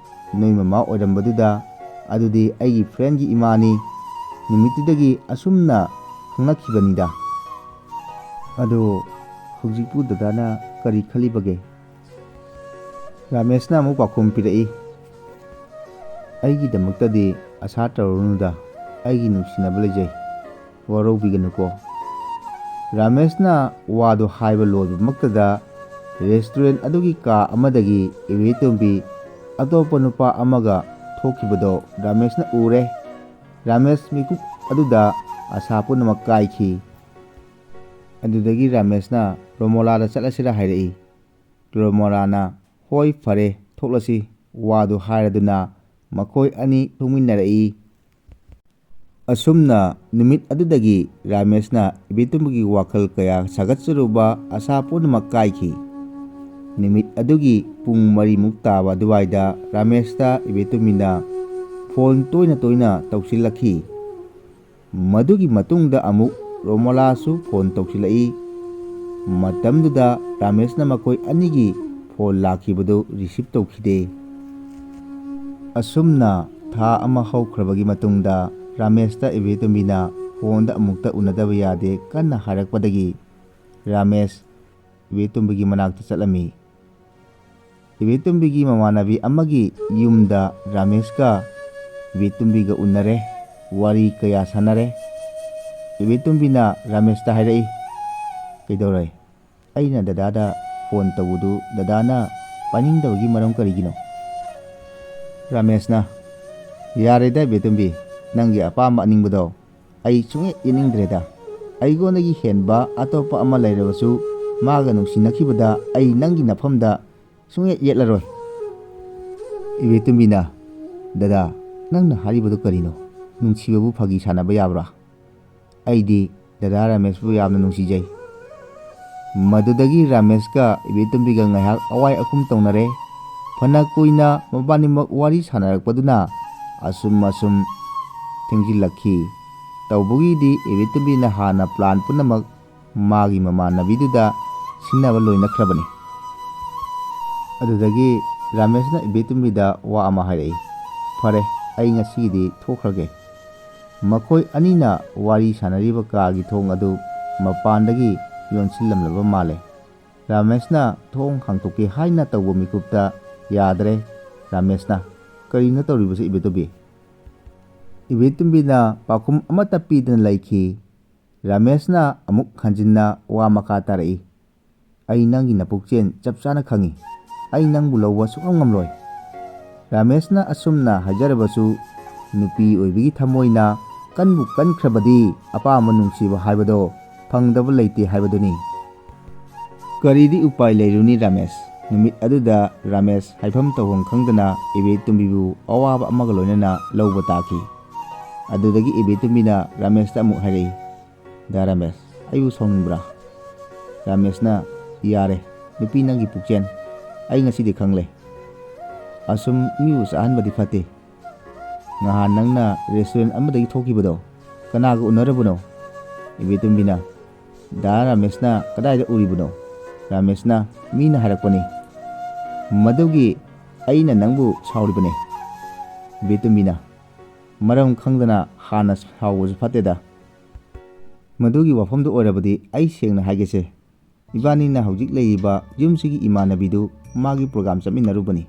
ꯅꯣꯏ ꯃꯃꯥ ꯑꯣꯏꯔꯝꯕꯗꯨꯗ ꯑꯗꯨꯗꯤ ꯑꯩꯒꯤ ꯐ꯭ꯔꯦꯟꯒꯤ ꯏꯃꯥꯅꯤ꯫ ꯅꯨꯃꯤꯠꯇꯨꯗꯒꯤ ꯑꯁꯨꯝꯅ ꯈꯪꯅꯈꯤꯕꯅꯤꯗ꯫ ꯑꯗꯣ ꯍꯧꯖꯤꯛꯄꯨ ꯗꯗꯥꯅ ꯀꯔꯤ ꯈꯜꯂꯤꯕꯒꯦ?" ꯔꯥꯃꯦꯁꯅ ꯑꯃꯨꯛ ꯄꯥꯎꯈꯨꯝ ꯄꯤꯔꯛꯏ, "ꯑꯩꯒꯤꯗꯃꯛꯇꯗꯤ ꯑꯁꯥ ꯇꯧꯔꯨꯅꯨꯗ, ꯑꯩꯒꯤ ꯅꯨꯡꯁꯤꯅꯕ ꯂꯩꯖꯩ, ꯋꯥꯔꯧꯕꯤꯒꯅꯨꯀꯣ"꯫ ꯔꯥꯃꯦꯁꯅ ꯋꯥꯗꯨ ꯍꯥꯏꯕ ꯂꯣꯏꯕꯃꯛꯇꯗ ꯔꯦꯁꯇꯨꯔꯦꯟ ꯑꯗꯨꯒꯤ ꯀꯥ ꯑꯃꯗꯒꯤ ꯏꯕꯦꯇꯣꯝꯕꯤ ꯑꯇꯣꯞꯄ ꯅꯨꯄꯥ ꯑꯃꯒ ꯊꯣꯛꯈꯤꯕꯗꯣ ꯔꯥꯃꯦꯁꯅ ꯎꯔꯦ꯫ ꯔꯥꯃꯦꯁ ꯃꯤꯀꯨꯞ ꯑꯗꯨꯗ ꯑꯁꯥ ꯄꯨꯝꯅꯃꯛ ꯀꯥꯏꯈꯤ꯫ ꯑꯗꯨꯗꯒꯤ ꯔꯥꯃꯦꯁꯅ ꯔꯣꯃꯣꯂꯥꯗ ꯆꯠꯂꯁꯤꯔ ꯍꯥꯏꯔꯛꯏ꯫ ꯔꯣꯃꯣꯂꯥꯅ, "ꯍꯣꯏ, ꯐꯔꯦ, ꯊꯣꯛꯂꯁꯤ" ꯋꯥꯗꯨ ꯍꯥꯏꯔꯗꯨꯅ ꯃꯈꯣꯏ ꯑꯅꯤ ꯊꯣꯛꯃꯤꯟꯅꯔꯛꯏ꯫ ꯑꯁꯨꯝꯅ ꯅꯨꯃꯤꯠ ꯑꯗꯨꯗꯒꯤ ꯔꯥꯃꯦꯁꯅ ꯏꯕꯦꯇꯣꯝꯕꯤꯒꯤ ꯋꯥꯈꯜ ꯀꯌꯥ ꯁꯥꯒꯠꯆꯔꯨꯕ ꯑꯁꯥ ꯄꯨꯝꯅꯃꯛ ꯀꯥꯏꯈꯤ꯫ ꯅꯨꯃꯤꯠ ꯑꯗꯨꯒꯤ ꯄꯨꯡ ꯃꯔꯤꯃꯨꯛ ꯇꯥꯕ ꯑꯗꯨꯋꯥꯏꯗ ꯔꯥꯃꯦꯁꯇ ꯏꯕꯦꯇꯣꯝꯕꯤꯅ ꯐꯣꯟ ꯇꯣꯏꯅ ꯇꯣꯏꯅ ꯇꯧꯁꯤꯜꯂꯛꯈꯤ꯫ ꯃꯗꯨꯒꯤ ꯃꯇꯨꯡꯗ ꯑꯃꯨꯛ ꯔꯣꯃꯣꯂꯥꯁꯨ ꯐꯣꯟ ꯇꯧꯁꯤꯜꯂꯛꯏ꯫ ꯃꯇꯝꯗꯨꯗ ꯔꯥꯃꯦꯁꯅ ꯃꯈꯣꯏ ꯑꯅꯤꯒꯤ ꯐꯣꯟ ꯂꯥꯛꯈꯤꯕꯗꯨ ꯔꯤꯁꯤꯞ ꯇꯧꯈꯤꯗꯦ꯫ ꯑꯁꯨꯝꯅ ꯊꯥ ꯑꯃ ꯍꯧꯈ꯭ꯔꯕꯒꯤ ꯃꯇꯨꯡꯗ ꯔꯥꯃꯦꯁꯇ ꯏꯕꯦꯇꯣꯝꯕꯤꯅ ꯐꯣꯟꯗ ꯑꯃꯨꯛꯇ ꯎꯅꯗꯕ ꯌꯥꯗꯦ ꯀꯟꯅ ꯍꯥꯏꯔꯛꯄꯗꯒꯤ ꯔꯥꯃꯦꯁ ꯏꯕꯦꯇꯣꯝꯕꯤꯒꯤ ꯃꯅꯥꯛꯇ ꯆꯠꯂꯝꯃꯤ꯫ ꯏꯕꯦꯇꯣꯝꯕꯤꯒꯤ ꯃꯃꯥꯟꯅꯕꯤ ꯑꯃꯒꯤ ꯌꯨꯝꯗ ꯔꯥꯃꯦꯁꯀ ꯏꯕꯦꯇꯣꯝꯕꯤꯒ ꯎꯅꯔꯦ, ꯋꯥꯔꯤ ꯀꯌꯥ ꯁꯥꯟꯅꯔꯦ꯫ ꯏꯕꯦꯇꯣꯝꯕꯤꯅ ꯔꯥꯃꯦꯁꯇ ꯍꯥꯏꯔꯛꯏ, "ꯀꯩꯗꯧꯔꯦ? ꯑꯩꯅ ꯗꯗꯥꯗ ꯐꯣꯟ ꯇꯧꯕꯗꯨ ꯗꯗꯥꯅ ꯄꯥꯏꯅꯤꯡꯗꯕꯒꯤ ꯃꯔꯝ ꯀꯔꯤꯒꯤꯅꯣ? ꯔꯥꯃꯦꯁꯅ, "ꯌꯥꯔꯦꯗ ꯏꯕꯦꯇꯣꯝꯕꯤ, ꯅꯪꯒꯤ ꯑꯄꯥꯝꯕ ꯑꯅꯤꯡꯕꯗꯣ ꯑꯩ ꯁꯨꯡꯌꯦꯠ ꯌꯦꯠꯅꯤꯡꯗ꯭ꯔꯦꯗ꯫ ꯑꯩꯉꯣꯟꯗꯒꯤ ꯍꯦꯟꯕ ꯑꯇꯣꯞꯄ ꯑꯃ ꯂꯩꯔꯕꯁꯨ ꯃꯥꯒ ꯅꯨꯡꯁꯤꯅꯈꯤꯕꯗ ꯑꯩ ꯅꯪꯒꯤ ꯅꯐꯝꯗ ꯁꯨꯡꯌꯦꯠ ꯌꯦꯠꯂꯔꯣꯏ꯫" ꯏꯕꯦꯇꯣꯝꯕꯤꯅ, "ꯗꯗꯥ, ꯅꯪꯅ ꯍꯥꯏꯔꯤꯕꯗꯨ ꯀꯔꯤꯅꯣ? ꯅꯨꯡꯁꯤꯕꯕꯨ ꯐꯥꯒꯤ ꯁꯥꯟꯅꯕ ꯌꯥꯕ꯭ꯔꯥ? ꯑꯩꯗꯤ ꯗꯗꯥ ꯔꯥꯃꯦꯁꯄꯨ ꯌꯥꯝꯅ ꯅꯨꯡꯁꯤꯖꯩ꯫" ꯃꯗꯨꯗꯒꯤ ꯔꯥꯃꯦꯁꯀ ꯏꯕꯦꯇꯣꯝꯕꯤꯒ ꯉꯥꯏꯍꯥꯛ ꯑꯋꯥꯏ ꯑꯈꯨꯝ ꯇꯧꯅꯔꯦ꯫ ꯐꯅ ꯀꯨꯏꯅ ꯃꯕꯥꯅꯤꯃꯛ ꯋꯥꯔꯤ ꯁꯥꯟꯅꯔꯛꯄꯗꯨꯅ ꯑꯁꯨꯝ ꯑꯁꯨꯝ ꯊꯦꯡꯖꯤꯜꯂꯛꯈꯤ꯫ ꯇꯧꯕꯒꯤꯗꯤ ꯏꯕꯦꯇꯣꯝꯕꯤꯅ ꯍꯥꯟꯅ ꯄ꯭ꯂꯥꯟ ꯄꯨꯝꯅꯃꯛ ꯃꯥꯒꯤ ꯃꯃꯥꯟꯅꯕꯤꯗꯨꯗ ꯁꯤꯟꯅꯕ ꯂꯣꯏꯅꯈ꯭ꯔꯕꯅꯤ꯫ ꯑꯗꯨꯗꯒꯤ ꯔꯥꯃꯦꯁꯅ ꯏꯕꯦꯇꯣꯝꯕꯤꯗ ꯋꯥ ꯑꯃ ꯍꯥꯏꯔꯛꯏ, "ꯐꯔꯦ, ꯑꯩ ꯉꯁꯤꯒꯤꯗꯤ ꯊꯣꯛꯈ꯭ꯔꯒꯦ꯫" ꯃꯈꯣꯏ ꯑꯅꯤꯅ ꯋꯥꯔꯤ ꯁꯥꯟꯅꯔꯤꯕ ꯀꯥꯒꯤ ꯊꯣꯡ ꯑꯗꯨ ꯃꯄꯥꯟꯗꯒꯤ ꯂꯣꯟꯁꯤꯜꯂꯝꯂꯕ ꯃꯥꯜꯂꯦ꯫ ꯔꯥꯃꯦꯁꯅ ꯊꯣꯡ ꯍꯥꯡꯗꯣꯛꯀꯦ ꯍꯥꯏꯅ ꯇꯧꯕ ꯃꯤꯀꯨꯞꯇ ꯌꯥꯗ꯭ꯔꯦ꯫ ꯔꯥꯃꯦꯁꯅ, "ꯀꯔꯤꯅꯣ ꯇꯧꯔꯤꯕꯁꯤ ꯏꯕꯦꯇꯣꯝꯕꯤ?" ꯏꯕꯦꯇꯣꯝꯕꯤꯅ ꯄꯥꯎꯈꯨꯝ ꯑꯃꯠꯇ ꯄꯤꯗꯅ ꯂꯩꯈꯤ꯫ ꯔꯥꯃꯦꯁꯅ ꯑꯃꯨꯛ ꯍꯟꯖꯤꯟꯅ ꯋꯥ ꯃꯈꯥ ꯇꯥꯔꯛꯏ, "ꯑꯩ ꯅꯪꯒꯤ ꯅꯄꯨꯛꯆꯦꯟ ꯆꯞ ꯆꯥꯅ ꯈꯪꯏ꯫ ꯑꯩ ꯅꯪꯕꯨ ꯂꯧꯕ ꯁꯨꯛꯉꯝ ꯉꯝꯂꯣꯏ꯫" ꯔꯥꯃꯦꯁꯅ ꯑꯁꯨꯝꯅ ꯍꯥꯏꯖꯔꯕꯁꯨ, ꯅꯨꯄꯤ ꯑꯣꯏꯕꯒꯤ ꯊꯃꯣꯏꯅ ꯀꯟꯕꯨ ꯀꯟꯈ꯭ꯔꯕꯗꯤ ꯑꯄꯥꯝꯕ ꯅꯨꯡꯁꯤꯕ ꯍꯥꯏꯕꯗꯣ ꯐꯪꯗꯕ ꯂꯩꯇꯦ ꯍꯥꯏꯕꯗꯨꯅꯤ꯫ ꯀꯔꯤꯗꯤ ꯎꯄꯥꯏ ꯂꯩꯔꯨꯅꯤ ꯔꯥꯃꯦꯁ? ꯅꯨꯃꯤꯠ ꯑꯗꯨꯗ ꯔꯥꯃꯦꯁ ꯍꯥꯏꯐꯝ ꯇꯧꯐꯝ ꯈꯪꯗꯅ ꯏꯕꯦꯇꯣꯝꯕꯤꯕꯨ ꯑꯋꯥꯕ ꯑꯃꯒ ꯂꯣꯏꯅꯅ ꯂꯧꯕ ꯇꯥꯈꯤ꯫ ꯑꯗꯨꯗꯒꯤ ꯏꯕꯦꯇꯣꯝꯕꯤꯅ ꯔꯥꯃꯦꯁꯇ ꯑꯃꯨꯛ ꯍꯥꯏꯔꯛꯏ, "ꯗꯥ ꯔꯥꯃꯦꯁ, ꯑꯩꯕꯨ ꯁꯥꯎꯅꯤꯡꯕ꯭ꯔꯥ?" ꯔꯥꯃꯦꯁꯅ, "ꯌꯥꯔꯦ, ꯅꯨꯄꯤ ꯅꯪꯒꯤ ꯄꯨꯛꯆꯦꯟ ꯑꯩ ꯉꯁꯤꯗꯤ ꯈꯪꯂꯦ꯫ ꯑꯁꯨꯝ ꯃꯤꯕꯨ ꯆꯥꯍꯟꯕꯗꯤ ꯐꯠꯇꯦ꯫ ꯅꯍꯥꯟ ꯅꯪꯅ ꯔꯦꯁꯇꯨꯔꯦꯟ ꯑꯃꯗꯒꯤ ꯊꯣꯛꯈꯤꯕꯗꯣ ꯀꯅꯥꯒ ꯎꯅꯔꯕꯅꯣ?" ꯏꯕꯦꯇꯣꯝꯕꯤꯅ, "ꯗꯥ ꯔꯥꯃꯦꯁꯅ ꯀꯗꯥꯏꯗ ꯎꯔꯤꯕꯅꯣ?" ꯔꯥꯃꯦꯁꯅ, "ꯃꯤꯅ ꯍꯥꯏꯔꯛꯄꯅꯤ꯫ ꯃꯗꯨꯒꯤ ꯑꯩꯅ ꯅꯪꯕꯨ ꯁꯥꯎꯔꯤꯕꯅꯤ꯫" ꯏꯕꯦꯇꯣꯝꯕꯤꯅ, "ꯃꯔꯝ ꯈꯪꯗꯅ ꯍꯥꯟꯅ ꯁꯥꯎꯕꯁꯨ ꯐꯠꯇꯦꯗ꯫ ꯃꯗꯨꯒꯤ ꯋꯥꯐꯝꯗꯨ ꯑꯣꯏꯔꯕꯗꯤ ꯑꯩ ꯁꯦꯡꯅ ꯍꯥꯏꯒꯦꯁꯦ꯫ ꯏꯕꯥꯅꯤꯅ ꯍꯧꯖꯤꯛ ꯂꯩꯔꯤꯕ ꯌꯨꯝꯁꯤꯒꯤ ꯏꯃꯥꯟꯅꯕꯤꯗꯨ ꯃꯥꯒꯤ ꯄ꯭ꯔꯣꯒ꯭ꯔꯥꯝ ꯆꯠꯃꯤꯟꯅꯔꯨꯕꯅꯤ꯫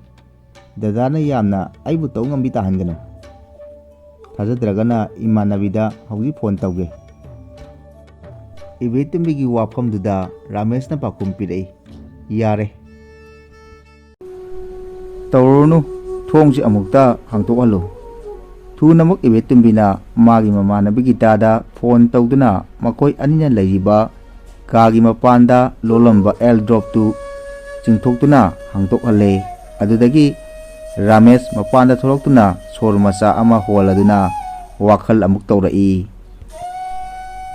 ꯗꯗꯥꯅ ꯌꯥꯝꯅ ꯑꯩꯕꯨ ꯇꯧ ꯉꯝꯕꯤ ꯇꯥꯍꯟꯒꯅꯨ꯫ ꯊꯥꯖꯗ꯭ꯔꯒꯅ ꯏꯃꯥꯟꯅꯕꯤꯗ ꯍꯧꯖꯤꯛ ꯐꯣꯟ ꯇꯧꯒꯦ꯫" ꯏꯕꯦꯇꯣꯝꯕꯤꯒꯤ ꯋꯥꯐꯝꯗꯨꯗ ꯔꯥꯃꯦꯁꯅ ꯄꯥꯎꯈꯨꯝ ꯄꯤꯔꯛꯏ, "ꯌꯥꯔꯦ꯫ ꯇꯧꯔꯨꯔꯅꯨ, ꯊꯣꯡꯁꯤ ꯑꯃꯨꯛꯇ ꯍꯥꯡꯗꯣꯛꯍꯜꯂꯨ"꯫ ꯊꯨꯅꯃꯛ ꯏꯕꯦꯇꯣꯝꯕꯤꯅ ꯃꯥꯒꯤ ꯃꯃꯥꯟꯅꯕꯤ ꯒꯤꯇꯥꯗ ꯐꯣꯟ ꯇꯧꯗꯨꯅ ꯃꯈꯣꯏ ꯑꯅꯤꯅ ꯂꯩꯔꯤꯕ ꯀꯥꯒꯤ ꯃꯄꯥꯟꯗ ꯂꯣꯜꯂꯝꯕ ꯑꯦꯜ ꯗ꯭ꯔꯣꯞꯇꯨ ꯆꯤꯡꯊꯣꯛꯇꯨꯅ ꯍꯥꯡꯗꯣꯛꯍꯜꯂꯦ꯫ ꯑꯗꯨꯗꯒꯤ ꯔꯥꯃꯦꯁ ꯃꯄꯥꯟꯗ ꯊꯣꯛꯂꯛꯇꯨꯅ ꯁꯣꯔ ꯃꯆꯥ ꯑꯃ ꯍꯣꯜꯂꯗꯨꯅ ꯋꯥꯈꯜ ꯑꯃꯨꯛ ꯇꯧꯔꯛꯏ꯫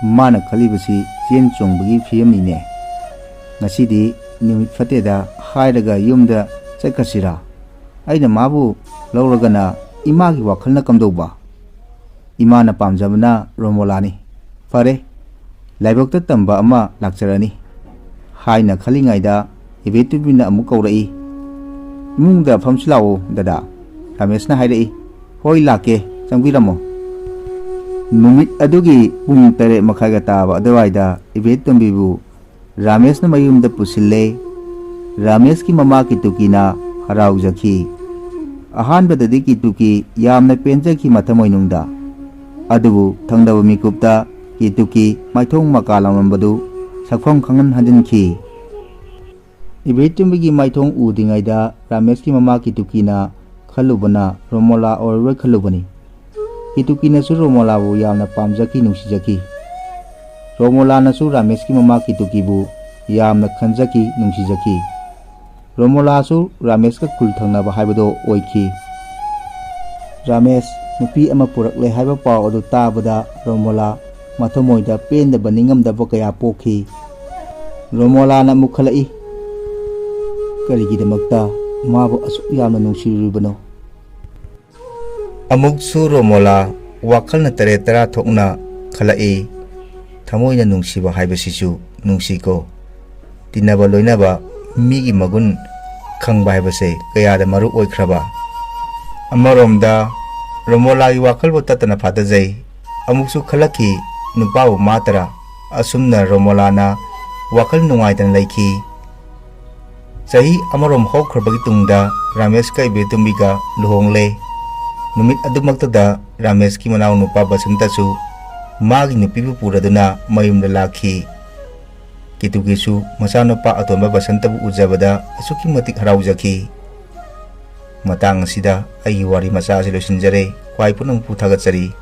ꯃꯥꯅ ꯈꯜꯂꯤꯕꯁꯤ ꯆꯦꯟ ꯆꯣꯡꯕꯒꯤ ꯐꯤꯕꯝꯅꯤꯅꯦ꯫ ꯉꯁꯤꯗꯤ ꯅꯨꯃꯤꯠ ꯐꯠꯇꯦꯗ ꯍꯥꯏꯔꯒ ꯌꯨꯝꯗ ꯆꯠꯈ꯭ꯔꯁꯤꯔꯥ? ꯑꯩꯅ ꯃꯥꯕꯨ ꯂꯧꯔꯒꯅ ꯏꯃꯥꯒꯤ ꯋꯥꯈꯜꯅ ꯀꯝꯗꯧꯕ? ꯏꯃꯥꯅ ꯄꯥꯝꯖꯕꯅ ꯔꯣꯃꯣꯂꯥꯅꯤ꯫ ꯐꯔꯦ, ꯂꯥꯏꯕꯛꯇ ꯇꯝꯕ ꯑꯃ ꯂꯥꯛꯆꯔꯅꯤ ꯍꯥꯏꯅ ꯈꯜꯂꯤꯉꯩꯗ ꯏꯕꯦꯇꯣꯝꯕꯤꯅ ꯑꯃꯨꯛ ꯀꯧꯔꯛꯏ꯫ "ꯏꯃꯨꯡꯗ ꯐꯝꯁꯤ ꯂꯥꯛꯑꯣ ꯗꯗꯥ", ꯔꯥꯃꯦꯁꯅ ꯍꯥꯏꯔꯛꯏ꯫ "ꯍꯣꯏ, ꯂꯥꯛꯀꯦ, ꯆꯪꯕꯤꯔꯝꯃꯣ"꯫ ꯅꯨꯃꯤꯠ ꯑꯗꯨꯒꯤ ꯄꯨꯡ ꯇꯔꯦꯠ ꯃꯈꯥꯏꯒ ꯇꯥꯕ ꯑꯗꯨꯋꯥꯏꯗ ꯏꯕꯦꯇꯣꯝꯕꯤꯕꯨ ꯔꯥꯃꯦꯁꯅ ꯃꯌꯨꯝꯗ ꯄꯨꯁꯤꯜꯂꯦ꯫ ꯔꯥꯃꯦꯁꯀꯤ ꯃꯃꯥ ꯀꯤꯇꯨꯀꯤꯅ ꯍꯔꯥꯎꯖꯈꯤ꯫ ꯑꯍꯥꯟꯕꯗꯗꯤ ꯀꯤꯇꯨꯀꯤ ꯌꯥꯝꯅ ꯄꯦꯟꯖꯈꯤ ꯃꯊꯃꯣꯏꯅꯨꯡꯗ꯫ ꯑꯗꯨꯕꯨ ꯊꯪꯅꯕ ꯃꯤꯀꯨꯞꯇ ꯀꯤꯇꯨꯀꯤ ꯃꯥꯏꯊꯣꯡ ꯃꯀꯥ ꯂꯥꯎꯔꯝꯕꯗꯨ ꯁꯛꯐꯝ ꯈꯪꯍꯟ ꯍꯟꯖꯤꯟꯈꯤ꯫ ꯏꯕꯦꯇꯣꯝꯕꯤꯒꯤ ꯃꯥꯏꯊꯣꯡ ꯎꯗ꯭ꯔꯤꯉꯩꯗ ꯔꯥꯃꯦꯁꯀꯤ ꯃꯃꯥ ꯀꯤꯇꯨꯀꯤꯅ ꯈꯜꯂꯨꯕꯅ ꯔꯣꯃꯣꯂꯥ ꯑꯣꯏꯔꯔꯣꯏ ꯈꯜꯂꯨꯕꯅꯤ꯫ ꯀꯤꯇꯨꯀꯤꯅꯁꯨ ꯔꯣꯃꯣꯂꯥꯕꯨ ꯌꯥꯝꯅ ꯄꯥꯝꯖꯈꯤ, ꯅꯨꯡꯁꯤꯖꯈꯤ꯫ ꯔꯣꯃꯣꯂꯥꯅꯁꯨ ꯔꯥꯃꯦꯁꯀꯤ ꯃꯃꯥ ꯀꯤꯇꯨꯀꯤꯕꯨ ꯌꯥꯝꯅ ꯈꯟꯖꯈꯤ, ꯅꯨꯡꯁꯤꯖꯈꯤ꯫ ꯔꯣꯃꯣꯂꯥꯁꯨ ꯔꯥꯃꯦꯁꯀ ꯈꯨꯜ ꯊꯪꯅꯕ ꯍꯥꯏꯕꯗꯣ ꯑꯣꯏꯈꯤ꯫ ꯔꯥꯃꯦꯁ ꯅꯨꯄꯤ ꯑꯃ ꯄꯨꯔꯛꯂꯦ ꯍꯥꯏꯕ ꯄꯥꯎ ꯑꯗꯨ ꯇꯥꯕꯗ ꯔꯣꯃꯣꯂꯥ ꯃꯊꯃꯣꯏꯗ ꯄꯦꯟꯗꯕ ꯅꯤꯡꯉꯝꯗꯕ ꯀꯌꯥ ꯄꯣꯛꯈꯤ꯫ ꯔꯣꯃꯣꯂꯥꯅ ꯑꯃꯨꯛ ꯈꯜꯂꯛꯏ, "ꯀꯔꯤꯒꯤꯗꯃꯛꯇ ꯃꯥꯕꯨ ꯑꯁꯨꯛ ꯌꯥꯝꯅ ꯅꯨꯡꯁꯤꯔꯨꯔꯤꯕꯅꯣ?" ꯑꯃꯨꯛꯁꯨ ꯔꯣꯃꯣꯂꯥ ꯋꯥꯈꯜꯅ ꯇꯔꯦꯠ ꯇꯔꯥ ꯊꯣꯛꯅ ꯈꯜꯂꯛꯏ꯫ ꯊꯃꯣꯏꯅ ꯅꯨꯡꯁꯤꯕ ꯍꯥꯏꯕꯁꯤꯁꯨ ꯅꯨꯡꯁꯤꯀꯣ꯫ ꯇꯤꯟꯅꯕ ꯂꯣꯏꯅꯕ, ꯃꯤꯒꯤ ꯃꯒꯨꯟ ꯈꯪꯕ ꯍꯥꯏꯕꯁꯦ ꯀꯌꯥꯗ ꯃꯔꯨ ꯑꯣꯏꯈ꯭ꯔꯕ꯫ ꯑꯃꯔꯣꯝꯗ ꯔꯣꯃꯣꯂꯥꯒꯤ ꯋꯥꯈꯜꯕꯨ ꯇꯠꯇꯅ ꯐꯥꯊꯖꯩ꯫ ꯑꯃꯨꯛꯁꯨ ꯈꯜꯂꯛꯈꯤ, ꯅꯨꯄꯥꯕꯨ ꯃꯥꯇꯔꯥ? ꯑꯁꯨꯝꯅ ꯔꯣꯃꯣꯂꯥꯅ ꯋꯥꯈꯜ ꯅꯨꯡꯉꯥꯏꯇꯅ ꯂꯩꯈꯤ꯫ ꯆꯍꯤ ꯑꯃꯔꯣꯝ ꯍꯧꯈ꯭ꯔꯕꯒꯤ ꯇꯨꯡꯗ ꯔꯥꯃꯦꯁꯀ ꯏꯕꯦꯇꯣꯝꯕꯤꯒ ꯂꯨꯍꯣꯡꯂꯦ꯫ ꯅꯨꯃꯤꯠ ꯑꯗꯨꯃꯛꯇꯗ ꯔꯥꯃꯦꯁꯀꯤ ꯃꯅꯥꯎꯅꯨꯄꯥ ꯕꯁꯟꯇꯁꯨ ꯃꯥꯒꯤ ꯅꯨꯄꯤꯕꯨ ꯄꯨꯔꯗꯨꯅ ꯃꯌꯨꯝꯗ ꯂꯥꯛꯈꯤ꯫ ꯀꯤꯇꯨꯒꯤꯁꯨ ꯃꯆꯥꯅꯨꯄꯥ ꯑꯇꯣꯟꯕ ꯕꯁꯟꯇꯕꯨ ꯎꯖꯕꯗ ꯑꯁꯨꯛꯀꯤ ꯃꯇꯤꯛ ꯍꯔꯥꯎꯖꯈꯤ꯫ ꯃꯇꯥꯡ ꯑꯁꯤꯗ ꯑꯩꯒꯤ ꯋꯥꯔꯤ ꯃꯆꯥ ꯑꯁꯤ ꯂꯣꯏꯁꯤꯟꯖꯔꯦ꯫ ꯈ꯭ꯋꯥꯏ ꯄꯨꯝꯅꯃꯛꯄꯨ ꯊꯥꯒꯠꯆꯔꯤ꯫